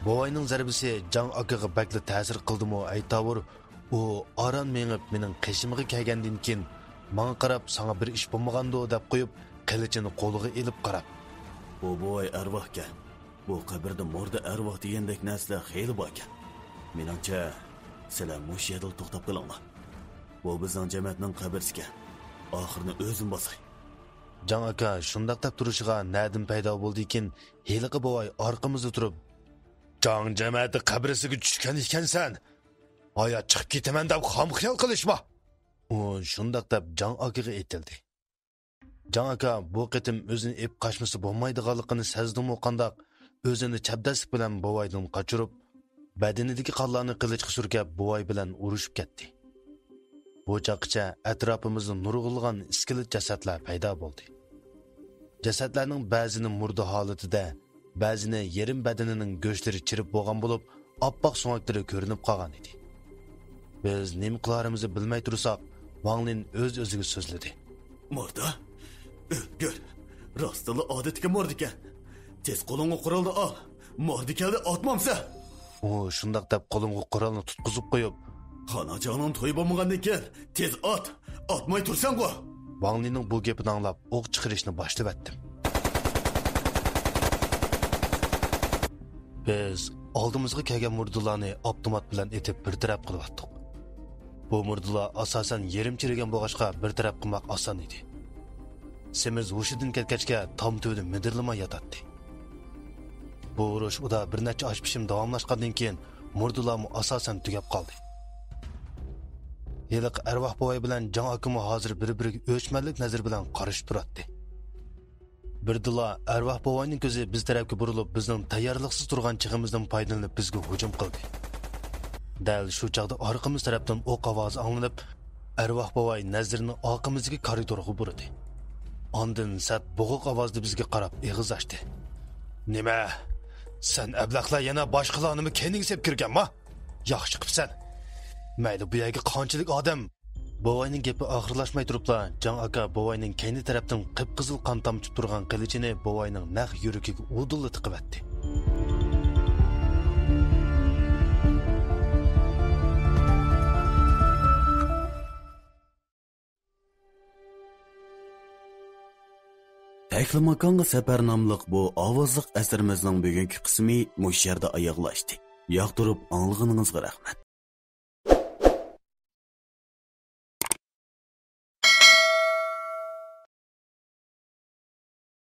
بوۋاينىڭ زەربىسى جاڭ ئاكىغا بەكلا تەسىر قىلدىمۇ ئەيتاۋۇر، ئۇ ئاران مېڭىپ، مېنىڭ قېشىمغا كەلگەندىن كېيىن، ماڭا قاراپ، «ساڭا بىر ئىش بولمىغاندۇ؟» دەپ قويۇپ، قىلىچىنى قولىغا ئېلىپ قاراپ، «بۇ بوۋاي ئەرۋاھكەن. بۇ قەبرىدە مۇردە ئەرۋاھ دېگەندەك نەرسىلەر خېلى باركەن. مېنىڭچە، سىلەر مۇشۇ يەردىلا توختاپ قېلىڭلار. بۇ بىزنىڭ جەمەتنىڭ قەبرىسىكەن. ئاخىرىنى ئۆزۈم باساي.» جاڭ ئاكا شۇنداق دەپ تۇرۇشىغا نەدىن پەيدا بولدىكىن، ھېلىقى بوۋاي ئارقىمىزدا تۇرۇپ، «جاڭ جەمەتى قەبرىسىگە چۈشكەن ئىكەنسەن، ھايات چىقىپ كېتىمەن دەپ خام خىيال قىلىشما.» ئۇ شۇنداق دەپ جاڭ ئاكىغا ئېتىلدى. جاڭ ئاكا بۇ قېتىم ئۆزىنى ئېپ قاچمىسا بولمايدىغانلىقىنى سەزدىمۇ قانداق، ئۆزىنى چەبدەسلىك بىلەن بوۋايدىن قاچۇرۇپ، بەدىنىدىكى قانلارنى قىلىچقا سۈركەپ، بوۋاي بىلەن ئۇرۇشۇپ كەتتى. بۇ چاغقىچە ئەتراپىمىزدا نۇرغۇنلىغان ئىسكىلىت جەسەتلەر پەيدا بولدى. جەسەتلەرنىڭ بەزىنى مۇردە ھالىتىدە، بەزىنى يېرىم بەدىنىنىڭ گۆشلىرى چىرىپ بولغان بولۇپ، ئاپئاق سۆڭەكلىرى كۆرۈنۈپ قالغان ئىدى. بىز نېمە قىلارىمىزنى بىلمەي تۇرساق، ۋاڭ لىن ئۆز-ئۆزىگە سۆزلىدى. مۇردە؟ ئۆلگۈر! راستتىنلا ئادەتتىكى مۇردىكەن. تېز قولۇڭغا قورالنى ئال. مۇردىكەننى ئاتمامسەن؟ ئۇ شۇنداق دەپ قولۇمغا قورالنى تۇتقۇزۇپ قويۇپ، خاناجاننىڭ تويى بولمىغاندىن كېيىن تېز ئات! ئاتماي تۇرساڭغۇ! ۋاڭ لىنىڭ بۇ گېپىنى ئاڭلاپ، ئوق چىقىرىشنى باشلىۋەتتىم. بىز ئالدىمىزغا كەلگەن مۇردىلارنى ئاپتومات بىلەن ئېتىپ بىر تەرەپ قىلىۋەتتۇق. بۇ مۇردىلار ئاساسەن يېرىم چىرىگەن بولغاچقا، بىر تەرەپ قىلماق ئاسان ئىدى. سېمىز ھوشىدىن كەتكەچكە، تام تۈۋىدە مىدىرلىماي ياتاتتى. بۇ ئۇرۇش ئۇدا بىر نەچچە ئاچ پىشىم داۋاملاشقاندىن كېيىن، مۇردىلارمۇ ئاساسەن تۈگەپ قالدى. ھېلىقى ئەرۋاھ بوۋاي بىلەن جاڭ ئاكىمۇ ھازىر بىر-بىرىگە ئۆچمەنلىك نەزىرى بىلەن قارىشىپ تۇراتتى. بىردىنلا ئەرۋاھ بوۋاينىڭ كۆزى بىز تەرەپكە بۇرۇلۇپ، بىزنىڭ تەييارلىقسىز تۇرغان چېغىمىزدىن پايدىلىنىپ بىزگە ھۇجۇم قىلدى. دەل شۇ چاغدا ئارقىمىز تەرەپتىن ئوق ئاۋازى ئاڭلىنىپ، ئەرۋاھ بوۋاي نەزىرىنى ئارقىمىزدىكى كارىدورغا بۇرىدى. ئاندىن سەت بوغۇق ئاۋازدا بىزگە قاراپ ئېغىز ئاچتى. نېمە؟ سەن ئەبلەخلەر يەنە باشقىلارنىمۇ كەينىڭگە سېلىپ كىرگەنما؟ ياخشى قىپسەن. مەيلى، بۇ يەرگە قانچىلىك ئادەم؟ بوۋاينىڭ گېپى ئاخىرلاشماي تۇرۇپلا، جاڭ ئاكا بوۋاينىڭ كەينى تەرەپتىن قىپقىزىل قان تامچىپ تۇرغان قىلىچىنى بوۋاينىڭ نەق يۈرىكىگە ئۇدۇللا تىقىۋەتتى. تەكلىماكانغا سەپەر ناملىق بۇ ئاۋازلىق ئەسىرىمىزنىڭ بۈگۈنكى قىسمى مۇشۇ يەردە ئاياغلاشتى. ياقتۇرۇپ ئاڭلىغىنىڭىزغا رەھمەت.